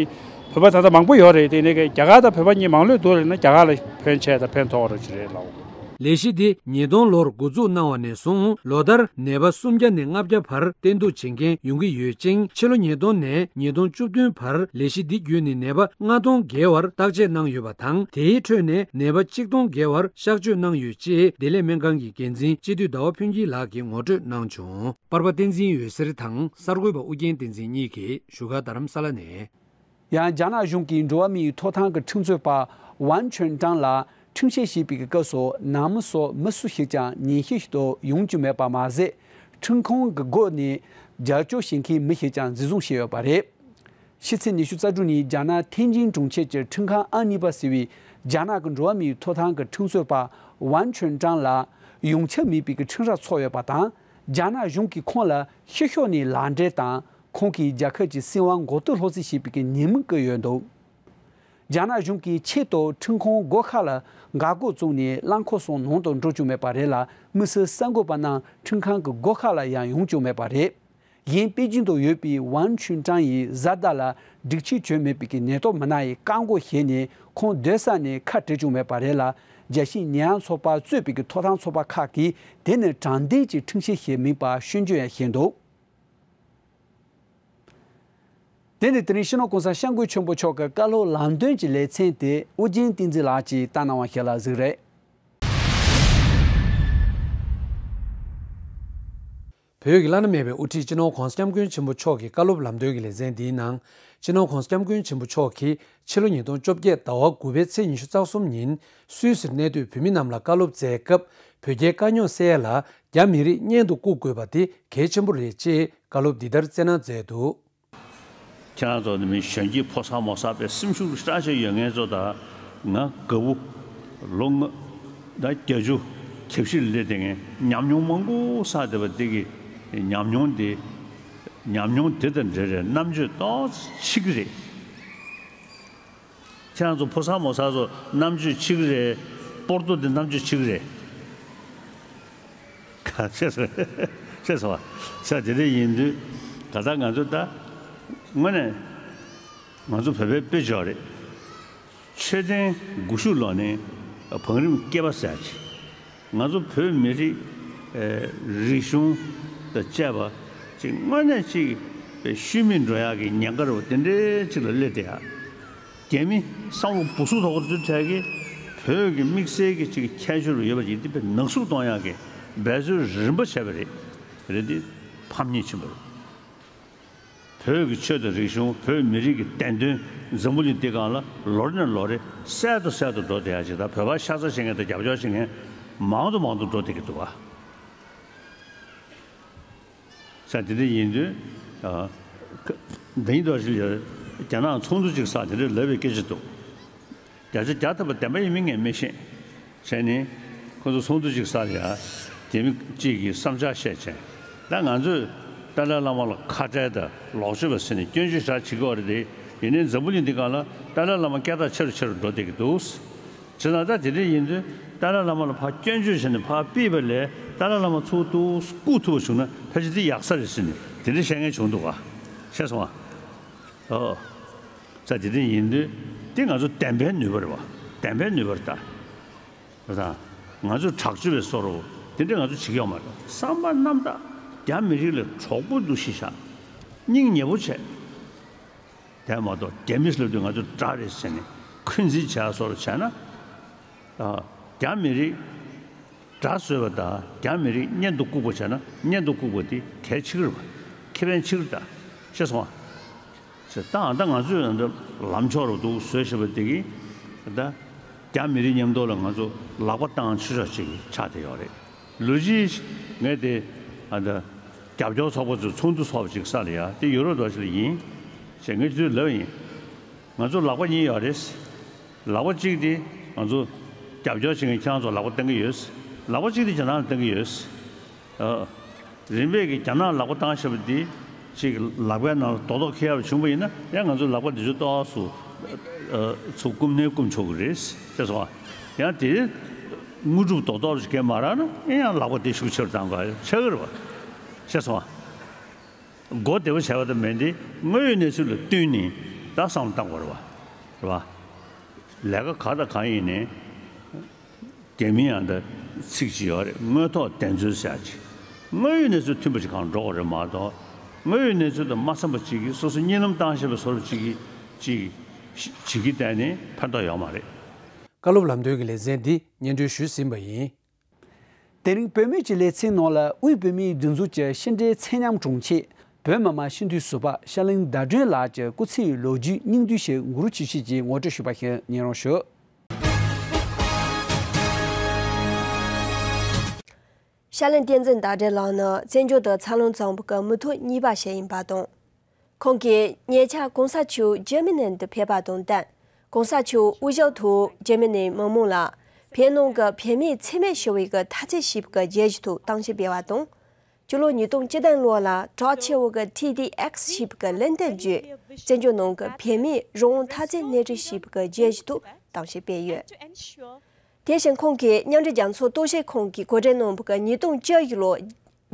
བོད་པ་ད་ལྟ་མང་པོ་ཡོད་རེད། དེ་ནས་རྒྱ་གར་དང་བོད་པ་གཉིས་མང་ལོས་འདུག་རེད་ན་རྒྱ་གར་ལ་ཕན་ཆེ་དང་ཕན་ཐོགས་རེད་ཅེས་རེད་ལགས། ལས་གཞི་འདི་ཉིས་སྟོང་ལོར་འགོ་འཛུགས་གནང་བ་ནས་བཟུང་ལོ་ལྟར་ནད་པ་སུམ་བརྒྱ་ནས་ལྔ་བརྒྱ་བར་བསྟེན་གཏུགས་བྱེད་མཁན་ཡོང་གི་ཡོད་ཅིང་། ཕྱི་ལོ་ཉིས་སྟོང་ནས་ཉིས་སྟོང་བཅུ་བདུན་བར་ལས་གཞི་འདི་བརྒྱུད་ནས་ནད་པ་ལྔ་སྟོང་བརྒལ་བར་བརྟག་དཔྱད་གནང་ཡོད་པ་དང་། དེའི་ཁྲོད་ནས་ནད་པ་གཅིག་སྟོང་བརྒལ་བར་གཤག་བཅོས་གནང་ཡོད་ཅེས་བདེ་ལེགས་སྨན་ཁང་གི་འགན་འཛིན་སྤྱི་འཐུས་ཟླ་བ་ཕུན་སྐྱིད་ལགས་ཀྱིས་ངོ་སྤྲོད་གནང་བྱུང་། པར་པ་བསྟན་འཛིན་འོད་ཟེར་དང་གསར་འགོད་པ་ཨུ་རྒྱན་བསྟན་འཛིན་གཉིས་ཀྱིས་བཞུགས་སྒར་རྡ་རམ་ས་ལ་ནས། ཡང་རྒྱ་ནག་གཞུང་གིས་འགྲོ་བ་མིའི་ཐོབ་ཐང་གི་ཁྲིམས་རྩོད་པ་ཝན་ཆོན་ཀྲང་ལ་ཁྲིམས་བཤེར་བྱེད་པའི་སྐབས་སུ་ནང་མི་སོགས་མི་སུ་ཞིག་ཀྱང་ཉེན་བཤེར་ཞིག་ཏུ་ཡོང་རྒྱུ་མེད་པ་མ་ཟད། ཁྲིམས་ཁང་གི་སྒོ་ནས་རྒྱབ་སྐྱོར་བྱེད་མཁན་མི་ཞིག་ཀྱང་འཛིན་བཟུང་བྱས་ཡོད་པ་རེད། ཕྱི་ཚེས་ཉི་ཤུ་རྩ་དྲུག་ཉིན་རྒྱ་ནག་ཐེན་ཅིན་གྲོང་ཁྱེར་གྱི་ཁྲིམས་ཁང་ཨང་གཉིས་པ་ཟེར་བའི་རྒྱ་ནག་གི་འགྲོ་བ་མིའི་ཐོབ་ཐང་གི་ཁྲིམས་རྩོད་པ་ཝན་ཆོན་ཀྲང་ལ་ཡོངས་ཁྱབ་མེད་པའི་ཁྲིམས་ར་ཚོགས་ཡོད་པ་དང་། རྒྱ་ནག་གཞུང་གིས་ཁོང་ལ་ཕྱི་ཕྱོགས་ནས་ལག་འབྲེལ་དང་། ཁོང་གིས་རྒྱལ་ཁབ་ཀྱི་སྲིད་དབང་མགོ་ཐོག་སློག་རྩིས་བྱས་པའི་ཉེས་མིང་བཀོད་ཡོད་འདུག་རྒྱ་ནག་གཞུང་གིས་ཆེད་དུ་ཁྲིམས་ཁང་སྒོ་ཁ་ལ་འགག་སྒོ་བཙུགས་ནས་རླངས་འཁོར་སོགས་ནང་དུ་འགྲོ་བཅུག་མེད་པ་རེད་ལ། དམིགས་བསལ་གསར་འགོད་པ་རྣམས་ཁྲིམས་ཁང་གི་སྒོ་ཁ་ལ་ཡང་ཡོང་བཅུག་མེད་པ་རེད། རྒན་པེ་ཅིང་དུ་ཡོད་པའི་ཝང་ཆུན་ཀྲང་ཡིས་བཟའ་ཟླ་ལ་སྒྲིག་ཆས་གྱོན་མེད་པའི་ནད་ཐོག་མི་སྣ་ཡི་བཀག་འགོག་བྱས་ནས་ཁོང་སྡོད་ས་ནས་ཁ་བྲལ་བྱུང་མེད་པ་རེད་ལ། རྒྱལ་སྤྱིའི་ཉེས་ཡངས་ཚོགས་པ་གཙོས་པའི་ཐོབ་ཐང་ཚོགས་པ་ཁག་གིས་དེ་ནི་དྲང་བདེན་གྱི་ཁྲིམས་ཆད་ཞིག་མིན་པ་སྐྱོན་བརྗོད་ཡང་བྱས་འདུག་དེ་ནི་དེ་རིང་སྤྱི་ནོར་གོང་ས་སྐྱབས་མགོན་ཆེན་པོ་མཆོག་གི་བཀའ་སློབ་ལམ་སྟོན་གྱི་ལེ་ཚན་དེ་ཨོ་རྒྱན་བསྟན་འཛིན་ལགས་ཀྱིས་བཏང་གནང་བ་ཞིག་ལ་གཟིགས་རེས། བོད་ཀྱི་བླ་ན་མེད་པའི་དབུ་ཁྲིད་སྤྱི་ནོར་གོང་ས་སྐྱབས་མགོན་ཆེན་པོ་མཆོག་གི་བཀའ་སློབ་ལམ་སྟོན་གྱི་ལེ་ཚན་འདིའི་ནང་། སྤྱི་ནོར་གོང་ས་སྐྱབས་མགོན་ཆེན་པོ་མཆོག་གིས་ཕྱི་ལོ་ཉིས་སྟོང་བཅོ་བརྒྱད་ཟླ་བ་དགུ་པའི་ཚེས་ཉི་ཤུ་རྩ་གསུམ་ཉིན་སུད་སིར་གནས་སྡོད་བོད་མི་རྣམས་ལ་བཀའ་སློབ་སྩལ་སྐབས། བོད་རྒྱའི་དཀའ་རྙོག་སེལ་ཡ་ལ་རྒྱ་མི་རིགས་མཉན་དུ་བཀུག་དགོས་པ་དེ་གལ་ཆེན་པོ་རེད་ཅེས་བཀའ་སློབ་འདི་ལྟར་སྩལ་གནང་མཛད་འདུག་ཁྱེད་རང་ཚོ་ནི་མི་གཞོན་སྐྱེས་ཕོ་གསར་མོ་གསར་པའི་སེམས་ཤུགས་སྐྲག་ཤོས་ཡོད་མཁན་ཚོ་དང་། ང་དགའ་བོ་ལོ་ལྔ་དང་བརྒྱད་ཅུ་གྱ་བཞི་ལ་སླེབས་བསྡད་མཁན་ཉམས་མྱོང་མང་པོ་བསགས་བསྡད་པ་འདི་གི་ཉམས་མྱོང་འདི་ཉམས་མྱོང་དེ་དང་འབྲེལ་བའི་རྣམ་དཔྱོད་ཏོག་ཙམ་ཕྱི་གི་རེད། ཁྱེད་རང་ཚོ་ཕོ་གསར་མོ་གསར་ཚོ་རྣམ་དཔྱོད་ཕྱི་གི་རེད། སྤོར་ཏོ་འདི་རྣམ་དཔྱོད་ཕྱི་གི་རེད། ག་ཤེས་སོང་། ཤེས་སོང་བ། ས་དེ་འདྲ་ཡིན་དུས་ག་ད་ང་ཚོ་ད་དངོས་གནས་ང་ཚོ་བོད་པའི་དཔེ་འཇོག་རེད། མཆོད་རྟེན་སྒུལ་ཤུགས་ལོག་ནས་བང་རིམ་སྐེད་པ་ཟ་ཅིག་ང་ཚོ་བོད་མི་རིགས་ཨེ་རིག་གཞུང་དང་བཅས་པ་ཅིག་དངོས་གནས་ཅིག་ཤུལ་མིད་འགྲོ་ཡག་གི་ཉེན་ཁ་རུ་དེ་འདྲའི་ཅིག་ལ་སླེབས་བསྡད་ཡ། རྒྱ་མི་བསམ་བློ་སྦུ་སུབ་དོག་པོ་ཚོའི་གྲས་ཀྱིས་བོད་ཀྱི་དམིགས་བསལ་གྱི་ཅིག་ཁྱད་ཆོས་རུ་ཡོད་པ་ཅིག་འདི་དཔེ་ནག་བསུབ་གཏོང་ཡག་གི་འབད་རྩོལ་རིམ་པ་བྱས་པ་རེད། རེད་དེ་ཕམ་ཉེས་ཆེན་པོ་རེད། བོད་ཀྱི་ཆོས་དང་རིག་གཞུང་བོད་མི་རིགས་ཀྱི་བདེན་དོན་འཛམ་བུ་གླིང་འདི་སྒང་ལ་ལོ་རེ་ནས་ལོ་རེ་གསལ་དུ་གསལ་དུ་འགྲོ་བསྡད་ཡག་ཅིག་དང་། བོད་པ་ཤ་ཚ་བྱེད་མཁན་དང་རྒྱབ་སྐྱོར་བྱེད་མཁན་མང་དུ་མང་དུ་འགྲོ་བསྡད་ཀྱི་འདུག་ག་ས་དེ་འདྲ་ཡིན་དུས། ཨ། ཁ། འདི་ཡིན་དུས་ཞིག་ལ་རྒྱ་ནག་ཚོགས་འདུ་ཅིག་ས་དེ་འདྲ་ལབ་པའི་སྐད་ཆ་འདུག་བརྒྱ་ཆ་བརྒྱ་ཐམ་པ་བདེན་པ་ཡིན་མིན་ངས་མི་ཤེས། བྱས་ནས་ཁོ་ཚོ་ཚོགས་འདུ་ཅིག་ས་ལ་ཡ། དེ་མི་གཅིག་གིས་བསམ་འཆར་བཤད་བྱས། ད་ང་ཚོས་ཏཱ་ལའི་བླ་མ་ལ་ཁ་བྲལ་དང་ལོག་སྤྱོད་པ་ཟེར་ནས་སྐྱོན་བརྗོད་ཞེ་དྲག་བྱེད་ཀྱི་ཡོད་རེད་དེ། ཡིན་ནའི་འཛམ་བུ་གླིང་འདི་སྒང་ལ་ཏཱ་ལའི་བླ་མ་སྐད་གྲགས་ཆེ་རུ་ཆེ་རུ་འགྲོ་བསྡད་ཀྱི་འདུག་བྱས་ཙང་ད་དེ་འདྲ་ཡིན་དུས་ཏཱ་ལའི་བླ་མ་ལ་ཕར་སྐྱོན་བརྗོད་བྱས་ནས་ཕར་ཕུད་པ་ལས་ཏཱ་ལའི་བླ་མ་ཚུར་ཏུ་བཀུག་ཐུབ་པ་བྱུང་ན་ཕལ་ཆེར་དེ་ཡག་ས་རེད་ཟེར་ནས་དེ་འདྲ་བཤད་མཁན་བྱུང་འདུག་ག་ཤེས་སོང་ཨ། ཨོ། ས་དེ་འདྲ་ཡིན་དུས་དེ་ང་ཚོ་བདེན་པའི་ནུས་པ་རེད་བ། བདེན་པའི་ནུས་པ་རེད་ད། རེད་ད། ང་ཚོས་དྲག་སྤྱོད་པའི་བཟོ་འདྲ་དེ་འདྲ་ང་ཚོ་བྱེད་ཀྱི་ཡོད་མ་རེད། བསམ་པ་རྣམ་དག་རྒྱ་མི་རིགས་ལ་གྲོགས་པོ་འདུག་ཤི་ཤ། སྙིང་ཉེ་པོ་བྱས། དེ་མ་གཏོགས་རྒྱ་མི་ལབ་དུས་ང་ཚོ་དགྲ་རེད་ཟེར་ནས་འཁོན་འཛིན་བྱས་བཟོ་འདྲ་བྱས་ན། ཨ། རྒྱ་མི་རིགས་དགྲ་བཟོས་པ་དང་རྒྱ་མི་རིགས་གཉེན་དུ་བཀུག་པ་བྱས་ན་གཉེན་དུ་བཀུག་པ་དེ་གལ་ཆེ་གི་རེད་པ། ཁེ་ཕན་ཆེ་གི་རེད་ད། ཤེས་སོང་ཨ། ཟེར་ད་ཨ་ད་ང་ཚོས་ཨ་ད་ལམ་ཕྱོགས་རུ་འདུག་བཟོས་བཞག་པ་དེ་གིས་ད་རྒྱ་མི་རིགས་མཉམ་དུ་ལ་ང་ཚོ་ལག་པ་བཏང་ཆོག་ཆོག་ཅིག་ཆགས་བསྡད་ཡོད་རེད། ལོ་རྒྱུས་ངས་དེ་ཨ་ད་རྒྱབ་སྐྱོར་ཚོགས་པ་ཚོའི་ཚོགས་འདུ་ཚོགས་པ་ཅིག་ས་ལ་ཡ་དེ་ཡུ་རོབ་འདྲ་ཞིག་ལ་ཡིན་ཞེས་ངས་དེ་དུས་ལབ་ཡིན། ང་ཚོ་ལག་པ་གཉིས་ཡོད་རེད། ལག་པ་གཅིག་དེ་ང་ཚོ་རྒྱབ་སྐྱོར་བྱེད་མཁན་ཁྱེད་རང་ཚོ་ལག་པ་བསྟན་གྱི་ཡོད། ལག་པ་གཅིག་དེ་རྒྱ་ནག་ལ་བསྟན་གྱི་ཡོད། ཨ། རིམ་པས་ཀྱི་རྒྱ་ནག་ལག་པ་བཏང་བཞག་པ་འདི་ཅིག་ལག་པའི་ནང་ལ་རྡོག་རྡོག་འཁེལ་ཡག་བྱུང་བ་ཡིན་ན་ཡང་ང་ཚོའི་ལག་པ་འདི་ཚོ་ཏོག་ཙམ་ཚུར་བསྐུམ་ནའི་བསྐུམ་ཆོག་གི་རེད་ཤེས་སོང་ཨ། ཡང་དེ་དངོས་གྲུབ་རྡོག་རྡོག་ཅིག་འཁེལ་མ་རག་ན་ཡང་ལག་པ་དེ་ཤུགས་ཆེ་རུ་བཏང་དགོས་ཆགས་ཀྱི་རེད་བ། ཤེས་སོང་ཨ། མགོ་བདེ་བོ་བྱས་པ་དང་མིན་ཏེ་དངོས་ཡོད་གནས་ཚུལ་ལ་བསྟུན་ནས་ད་བསམ་བློ་བཏང་དགོས་རེད་བ། རེད་བ། ལས་ཀ་ག་དང་གང་ཡིན་ནའི། རྒྱ་མིའི་ཨ་འདྲ་ཚིག་ཅིག་ཡོད་རེད། དངོས་ཐོག་བདེན་འཚོལ་ཟེར་ཡག་ཅིག་དངོས་ཡོད་གནས་ཚུལ་མཐུན་པ་ཅིག་གང་འགྲོ་དགོས་རེད་མ་གཏོགས། དངོས་ཡོད་གནས་ཚུལ་དང་མ་འཚམས་པ་ཅིག་གིས་སོ་སོ་གཉིད་ལམ་བཏང་བཞིན་པའི་བཟོ་འདྲ་ཅིག་གིས་ཅིག་བྱེད་ཀྱི་བསྡད་ནས་ཕན་ཐོགས་ཡོད་མ་རེད། བཀའ་སློབ་ལམ་སྟོན་གྱི་ལེ་ཚན་འདི་སྙན་སྒྲོན་ཞུས་ཟིན་པ་ཡིན། དེ་རིང་བོད་མིའི་ལེ་ཚན་ནང་ལ་དབུས་བོད་མིའི་སྒྲིག་འཛུགས་ཀྱི་ཕྱི་འབྲེལ་ཚད་མཉམ་དྲུང་ཆེ། བོད་མི་མང་སྤྱི་འཐུས་ཟུར་པ་ཤར་གླིང་ཟླ་སྒྲོན་ལགས་ཀྱི་སྐུ་ཚེའི་ལོ་རྒྱུས་སྙིང་བསྡུས་ཤིག་མགུར་ཆུ་ཆུ་གྱིས་ངོ་སྤྲོད་ཞུས་པ་ཞིག་ཉན་རོགས་ཞུ། ཤར་གླིང་བསྟན་འཛིན་ཟླ་སྒྲོན་ལགས་ནི་བཙན་བྱོལ་དུ་འཚར་ལོངས་བྱུང་བའི་མི་ཐོག་གཉིས་པ་ཞིག་ཡིན་པ་དང་། ཁོང་གིས་ཉེ་ཆར་གོང་ས་མཆོག་འཇར་མ་ནི་དུ་ཕེབས་པ་དང་བསྟུན། གོང་ས་མཆོག་དབུ་བཞུགས་ཐོག་འཇར་མ་ནི་མི་མང་ལ་བོད་ནང་གི་བོད་མིའི་འཚེ་མེད་ཞི་བའི་གི་འཐབ་རྩོད་ཞེས་པའི་གི་བརྗོད་གཞི་ཐོག་གཏམ་བཤད་སྤེལ་བ་དང་། སྤྱི་ལོ་ཉིས་སྟོང་བཅུ་བདུན་ལོ་ལ་གྲགས་ཆེ་བའི་གི་ཐི་ཌི་ཨེག་སི་ཞེས་པའི་གི་གླེང་སྟེགས་བརྒྱུད་བཙན་བྱོལ་ནང་གི་བོད་མིའི་རང་དབང་འཐབ་རྩོད་གནས་རིམ་ཞེས་པའི་གི་བརྗོད་གཞི་ཐོག་གཏམ་བཤད་སྤེལ་ཡོད། དེ་བཞིན་ཁོང་གིས་མཉམ་འབྲེལ་རྒྱལ་ཚོགས་རྟོག་ཞིབ་ཁང་གིས་གོ་སྒྲིག་གནང་བའི་གི་ཉིས་སྟོང་བཅུ་བཞི་ལོ་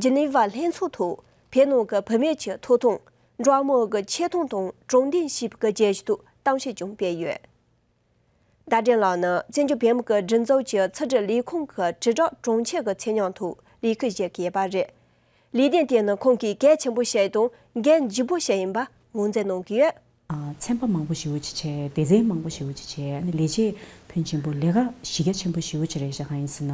ཇི་ནི་ཝ་ལྷན་ཚོགས་ཐོག་ བོད་ནང་གི་བུད་མེད་ཀྱི་ཐོབ་ཐང་། འབྲོག་མི་གི་ཆེ་མཐོང་དང་དྲང་བདེན་ཞེས་པ་གི་རྒྱལ་སྤྱི་ཐོག་གཏམ་བཤད་ཀྱང་སྤེལ་ཡོད། ཟླ་སྒྲོན་ལགས་ནི་བཙན་བྱོལ་བོད་མི་གི་སྒྲིག་འཛུགས་ཀྱི་ཕྱི་དྲིལ་ལས་ཁུངས་ཀྱི་དྲིལ་བསྒྲགས་དྲུང་ཆེ་གི་མཚན་སྙན་ཐོག་ལས་ཀ་བྱེད་ཀྱི་ཡོད་པ་རེད། ལས་དོན་དེ་ནི་ཁོང་གིས་གལ་ཆེན་པོ་ཞིག་དང་གལ་ལྗིད་པོ་ཞིག་ཡིན་པ་ངོས་འཛིན་གནང་གི་ཡོད། ཨ། ཚན་པ་མང་པོ་ཞེ་པོ་ཅིག་བྱས། སྡེ་ཚན་མང་པོ་ཞེ་པོ་ཅིག་བྱས། ཨ་ནི་ལས་བྱེད་ཕོན་ཆེན་པོ། ལས་ཀ་གཞི་རྒྱ་ཆེན་པོ་ཞེ་པོ་ཅིག་རེད་ཤག་གང་ཡིན་ཟེར་ན།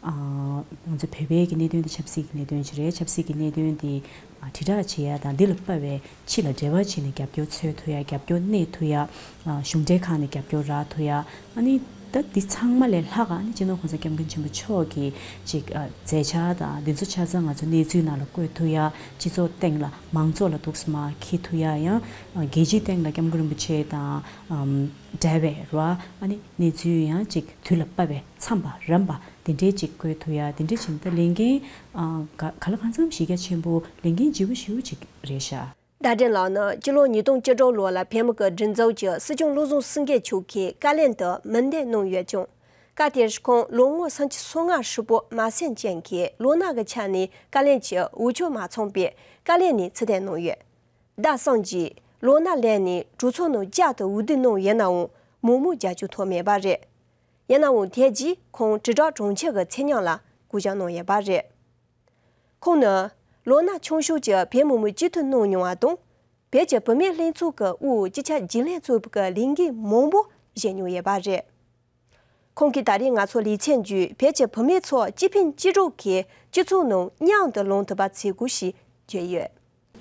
ཨ། ང་ཚོ་བོད་པའི་གི་གནད་དོན་དེ་ཆབ་སྲིད་ཀྱི་གནད་དོན་ཅིག་རེད། ཆབ་སྲིད་ཀྱི་གནད་དོན་དེ། ཨ། དྲིལ་བསྒྲགས་བྱེད་ཡ་དང་འདི་ལ་དཔག་པའི་ཕྱི་ལ་འབྲེལ་བ་བྱས་ནས་རྒྱབ་སྐྱོར་འཚོལ་ཐུབ་ཡ། རྒྱབ་སྐྱོར་གནས་ཐུབ་ཡ། ཨ། གཞུང་འབྲེལ་ཁག་ནས་རྒྱབ་སྐྱོར་རག་ཐུབ་ཡ། ཨ་ནི་ད་འདི་ཚང་མ་ལས་ལྷག་ག་ཨ་ནི་སྤྱི་ནོར་༸གོང་ས་༸སྐྱབས་མགོན་ཆེན་པོ་མཆོག་གི་ཅིག་ཨ། མཛད་འཆར་དང་འདི་ཚོ་ཆ་ཚང་ང་ཚོ་གནས་ཚུལ་ནང་ལ་བཀོད་ཐུབ་ཡ། སྤྱི་ཚོགས་སྟེང་ལ་མང་ཚོགས་ལ་ཏོག་ཙམ་འཁྱེར་ཐུབ་ཡ། ཡང་ཨ། རྒྱལ་སྤྱིའི་སྟེང་ལ་༸སྐྱབས་མགོན་རིན་པོ་ཆེ་དང་ཨམ། འབྲེལ་བའི་ར། ཨ་ནི་གནས་ཚུལ་ཡང་ཅིག་དུས་ལ་བབ་པའི་འཚམས་པ་རན་པ་དེ་འདྲའི་ཅིག་བཀོད་ཐུབ་ཡ། དེ་འདྲའི་བྱས་ན་ད་ལས་འགན་ཨ། ག་ག་ལ་གང་འཚམ་གཞི་རྒྱ་ཆེན་པོ། ལས་འགན་ལྗིད་པོ་ཞེ་པོ་ཅིག་རེད་ཤག་ཟླ་སྒྲོན་ལགས་ནི་སྤྱི་ལོ་ཉིས་སྟོང་བཅུ་དྲུག་ལོ་ལ་བོད་མི་གི་སྒྲིག་འཛུགས་ཀྱི་སྲིད་སྐྱོང་བློ་བཟང་སེང་གེ་མཆོག་གིས་བཀའ་བློན་དུ་མིང་འདོན་གནང་ཡོད་ཀྱང་། སྐབས་དེར་ཁོང་ལོ་ངོ་སུམ་ཅུ་སོ་ལྔ་ཧྲིལ་པོ་མ་ཟིན་རྐྱེན་གྱིས་ལོ་ན་གི་ཆ་ནས་བཀའ་བློན་གྱི་འོས་ཆོས་མ་ཚང་པས་བཀའ་བློན་ནས་ཕྱིར་འཐེན་གནང་ཡོད། ཟླ་གསུམ་རྗེས་ལོ་ན་ལོན་ནས་གྲོས་ཚོགས་ནང་བསྐྱར་དུ་འོས་བསྡུ་གནང་ཡོད་ནའང་མང་མོས་རྒྱབ་སྐྱོར་ཐོབ་མེད་པ་རེད། ཡིན་ནའང་དེ་རྗེས་ཁོང་དྲིལ་བསྒྲགས་དྲུང་ཆེ་གི་མཚན་སྙན་ལ་བསྐོ་གཞག་གནང་ཡོད་པ་རེད། ཁོང་ནི་ལོ་ན་ཆུང་ཤོས་ཀྱི་བོད་མི་མང་སྤྱི་འཐུས་གནང་མྱོང་བ་དང་། བོད་ཀྱི་བུད་མེད་ལྷན་ཚོགས་ཀྱི་དབུའི་སྤྱི་ཁྱབ་རྒྱུན་ལས་ཚོགས་པའི་ལས་འགན་མང་པོ་བཞེས་མྱོང་ཡོད་པ་རེད། ཁོང་གིས་ད་རེས་ང་ཚོ་ལེ་ཚན་བརྒྱུད་བོད་ཀྱི་བུད་མེད་ཚོ་སྤྱི་ཕན་སྤྱི་གྲོགས་ཀྱིས་སྤྱི་ཚོགས་ནང་མཉམ་དུ་ལངས་ཐུབ་པ་བྱེད་དགོས་ཞེས་བརྗོད་ཡོད།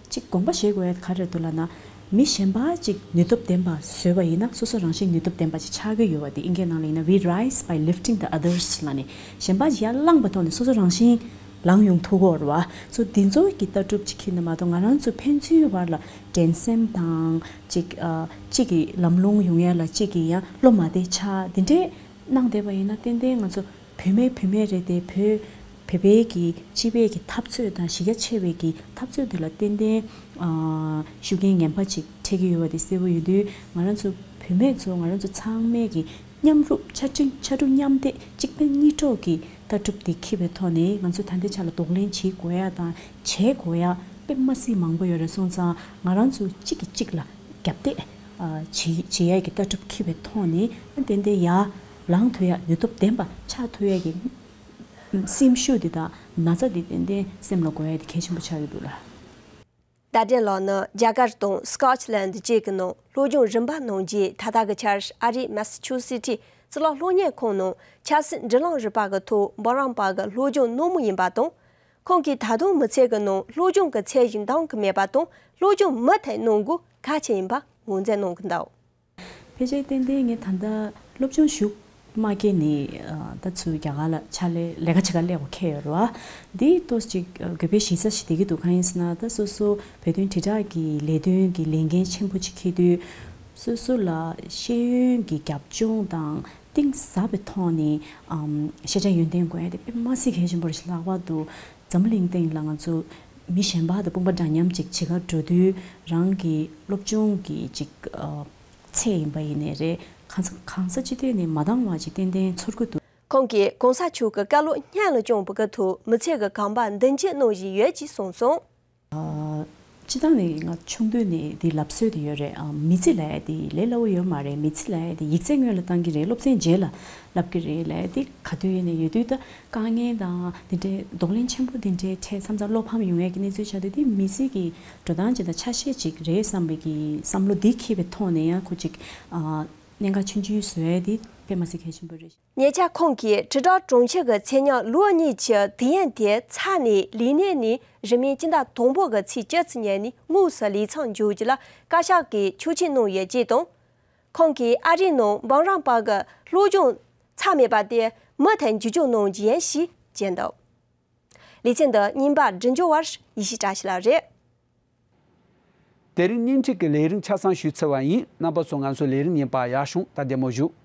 གཅིག་དགོངས་པ་བཞེས་དགོས་ཡ་ག་རེ་འདུག་ལབ་ན། མི་གཞན་པ་གཅིག་ནུས་སྟོབས་ལྡན་པ་བཟོས་པ་ཡིན་ན་སོ་སོ་རང་བཞིན་ནུས་སྟོབས་ལྡན་པ་ཅིག་ཆགས་ཀྱི་ཡོད་པ་དེ་ཨིན་སྐད་ནང་ལ་ཡིན་ན། We rise by lifting the others ལབ་ནས་གཞན་པ་ཅིག་ཡར་བསླངས་པའི་ཐོག་ནས་སོ་སོ་རང་བཞིན་ལངས་ཡོང་ཐུབ་ཀྱི་ཡོད་རེད་བ། སོ་འདི་ཚོ་གི་ལྟ་གྲུབ་ཅིག་འཁྱེར་ནས་མ་གཏོགས་ང་རང་ཚོ་ཕན་ཚུན་བར་ལ་འགྲན་སེམས་དང་། གཅིག་ཨ། གཅིག་གི་ལམ་ལྷོང་ཡོང་ཡ་ལ་གཅིག་གི་ཡང་བློ་མ་བདེ་ཆགས་འདི་འདྲས་གནང་བསྡད་པ་ཡིན་ན། ཏན་ཏན་ང་ཚོ་བུད་མེད་བུད་མེད་རེད་དེ། བོད་བོད་པའི་གི་སྤྱི་པའི་གི་འཐབ་རྩོད་དང་གཞི་རྒྱ་ཆེ་བའི་གི་འཐབ་རྩོད་འདི་ལ་ཏན་ཏན་ཨ། ཤུགས་རྐྱེན་ངན་པ་ཅིག་འཕྲད་ཀྱི་ཡོད་པ་དེ་གསལ་པོ་ཡིན་དུས། ང་རང་ཚོ་བུད་མེད་ཚོ་ང་རང་ཚོ་ཚང་མས་གི་མཉམ་རུབ་ཕྱར་གྲུ་ཕྱར་གྲུ་མཉམ་འདེགས་གཅིག་ཕན་གཉིས་གྲོགས་ཀྱི་ལྟ་གྲུབ་དེ་འཁྱེར་བའི་ཐོག་ནས་ང་ཚོ་ད་ལྟའི་ཆ་ལ་གདོང་ལེན་བྱེད་དགོས་ཡ་དང་བྱེད་དགོས་ཡ་དཔེ་མ་སྲིད་མང་པོ་ཡོད་རེད། སོང་ཙང་ང་རང་ཚོ་གཅིག་གིས་གཅིག་ལ་རྒྱབ་གཏད་ཨ། བྱེད་བྱེད་ཡ་གི་ལྟ་གྲུབ་འཁྱེར་བའི་ཐོག་ནས་ཏན་ཏན་ཡར་ལངས་ཐུབ་ཡ། ནུས་སྟོབས་ལྡན་པ་ཆགས་ཐུབ་ཡ་གི་སེམས་ཤུགས་འདི་དང་ན་ཚ་འདི་ཏན་ཏན་སེམས་ལ་འགོ་ཡ་དེ་གལ་ཆེན་པོ་ཆགས་ཀྱི་འདུག་ལ། ཟླ་སྒྲོན་ལགས་ནི་རྒྱ་གར་དང་སི་ཀོ་ཅི་ལན་བཅས་ཀྱི་ནང་སློབ་སྦྱོང་རིམ་པ་གནང་རྗེས། ད་ལྟ་གི་ཆར་ཨ་རིའི་མ་སི་ཆུ་སི་ཊི་གཙུག་ལག་སློབ་གཉེར་ཁང་ནང་ཆབ་སྲིད་འབྲེལ་ལམ་རིག་པ་གི་ཐོག་འབུམ་རམས་པ་གི་སློབ་སྦྱོང་གནང་མུས་ཡིན་པ་དང་། ཁོང་གིས་ད་དུང་མི་ཚེ་གི་ནང་སློབ་སྦྱོང་གི་ཚད་གཞི་འདང་གི་མེད་པ་དང་། སློབ་སྦྱོང་མུ་མཐུད་གནང་དགོས་གལ་ཆེ་ཡིན་པ་ངོས་འཛིན་གནང་གི་འདུག། ཕལ་ཆེར་ཏན་ཏན་ངས་ད་ལྟ་སློབ་སྦྱོང་ཞུགས་མ་སྐྱེས་ནས་ཨ། ད་ཚུར་རྒྱ་གར་ལ་ཕྱག་ལས་ལས་ཀ་བྱེད་ག་སླེབས་པ་ཁེལ་ཡོད་རེད་བ། འདི་ཏོག་ཙམ་ཅིག་དགོས་པའི་གཞི་རྩ་ཞིག་བསྡད་ཀྱི་འདུག། གང་ཡིན་ཟེར་ན། ད་སོ་སོ་བོད་དོན་དྲིལ་བསྒྲགས་ཀྱི་ལས་དོན་གྱི་ལས་འགན་ཆེན་པོ་ཅིག་འཁྱེར་དུས། སོ་སོ་ལ་ཤེས་ཡོན་གྱི་རྒྱབ་ལྗོངས་དང་གཏིང་ཟབ་པའི་ཐོག་ནས་ཨམ། ཤེས་བྱ་ཡོན་ཏན་དགོས་ཡ་དེ་དཔེ་མ་སྲིད་གལ་ཆེན་པོ་རེད། ལྷག་པར་དུ་འཛམ་བུ་གླིང་སྟེང་ལ་ང་ཚོ་མི་གཞན་པ་དང་དཔུང་པ་འདྲ་མཉམ་ཅིག་བྱེད་ག་འགྲོ་དུས། རང་གི་སློབ་སྦྱོང་གི་ཅིག་ཨ། ཚད་ཡིན་པ་ཡིན་ནའི་རེད། གང་ས་གང་ས་ཅི་ཐད་ནས་མ་འདང་བ་ཅིག་ཏན་ཏན་ཚོར་གྱི་འདུག། ཁོང་གིས་གོང་ས་མཆོག་གི་བཀའ་སློབ་སྙན་ལ་བཅངས་པ་གི་ཐོག་མི་ཚེ་གི་གོམ་པ་མདུན་སྐྱོད་གནང་བཞིན་ཡོད་ཅེས་གསུངས་སོང་། ཨ། སྤྱིར་བཏང་ནས་ང་ཆུང་དུས་ནས་དེ་ལབ་སྲོལ་དེ་ཡོད་རེད། ཨ། མི་ཚེ་ལབ་ཡ་དེ་ལས་སླ་བོ་ཡོད་མ་རེད། མི་ཚེ་ལབ་ཡ་དེ་ཡིག་ཚད་སྔོན་ལ་བཏང་གི་རེད། སློབ་ཚན་རྗེས་ལ་ལབ་ཀྱི་རེད་ལབ་ཡ་དེ་ག་དུས་ཡིན་ནའི་ཡོད་དུས། ད་དཀའ་ངལ་དང་དེ་འདྲའི་གདོང་ལེན་ཆེན་པོ་དེ་འདྲའི་འཕྲད་མཚམས་མཚམས་བློ་ཕམ་ཡོང་ཡ་གི་གནས་ཚུལ་ཆགས་དུས། དེ་མི་ཚེ་གི་འགྲོ་སྟངས་ཅིག་དང་ཆ་ཤས་ཅིག་རེད་བསམ་པའི་གི་བསམ་བློ་འདི་འཁྱེར་བའི་ཐོག་ནས་ཡང་ཁོ་ཅིག་ཨ། གནད་འགག་ཆུང་ཆུང་བཟོ་ཡ་དེ་དཔེ་མ་སྲིད་གལ་ཆེན་པོ་རེད། ཉེ་ཆར་ཁོང་གིས་དྲིལ་བསྒྲགས་དྲུང་ཆེ་གི་མཚན་སྙན་ལོ་གཉིས་ཀྱི་དུས་ཡུན་དེ་ཚར་ནས། ལས་གནས་ནས་རིང་མིན་སྤྱི་ཟླ་དང་པོ་གི་ཚེས་བཅུ་ཚེས་ཉེར་ནས་དངོས་སུ་ལས་མཚམས་འཇོག་རྒྱུ་ལ་བཀའ་ཤག་གིས་ཆོག་མཆན་གནང་ཡོད་ཅེས་དང་། ཁོང་གིས་ཨ་རིའི་ནང་འབུམ་རམས་པ་གི་སློབ་སྦྱོང་ཚར་མེད་པ་དེ་མུ་མཐུད་མཇུག་སྐྱོང་གནང་རྒྱུ་ཡིན་ཞེས་བརྗོད་འདུག། ལེ་ཚན་འདི་རྙིང་པ་སྒྲིག་འཇོག་པ་ཡེ་ཤེས་བཀྲ་ཤིས་ལགས་རེད། དེ་རིང་བརྙན་འཕྲིན་གྱི་ལས་རིམ་ཆ་ཚང་ཞུས་ཚར་བ་ཡིན། རྣམ་པ་ཚོ་ང་ཚོའི་ལས་རིམ་ཉན་པར་ཡར་ཤོག། ད་བདེ་མོ་བཞུགས།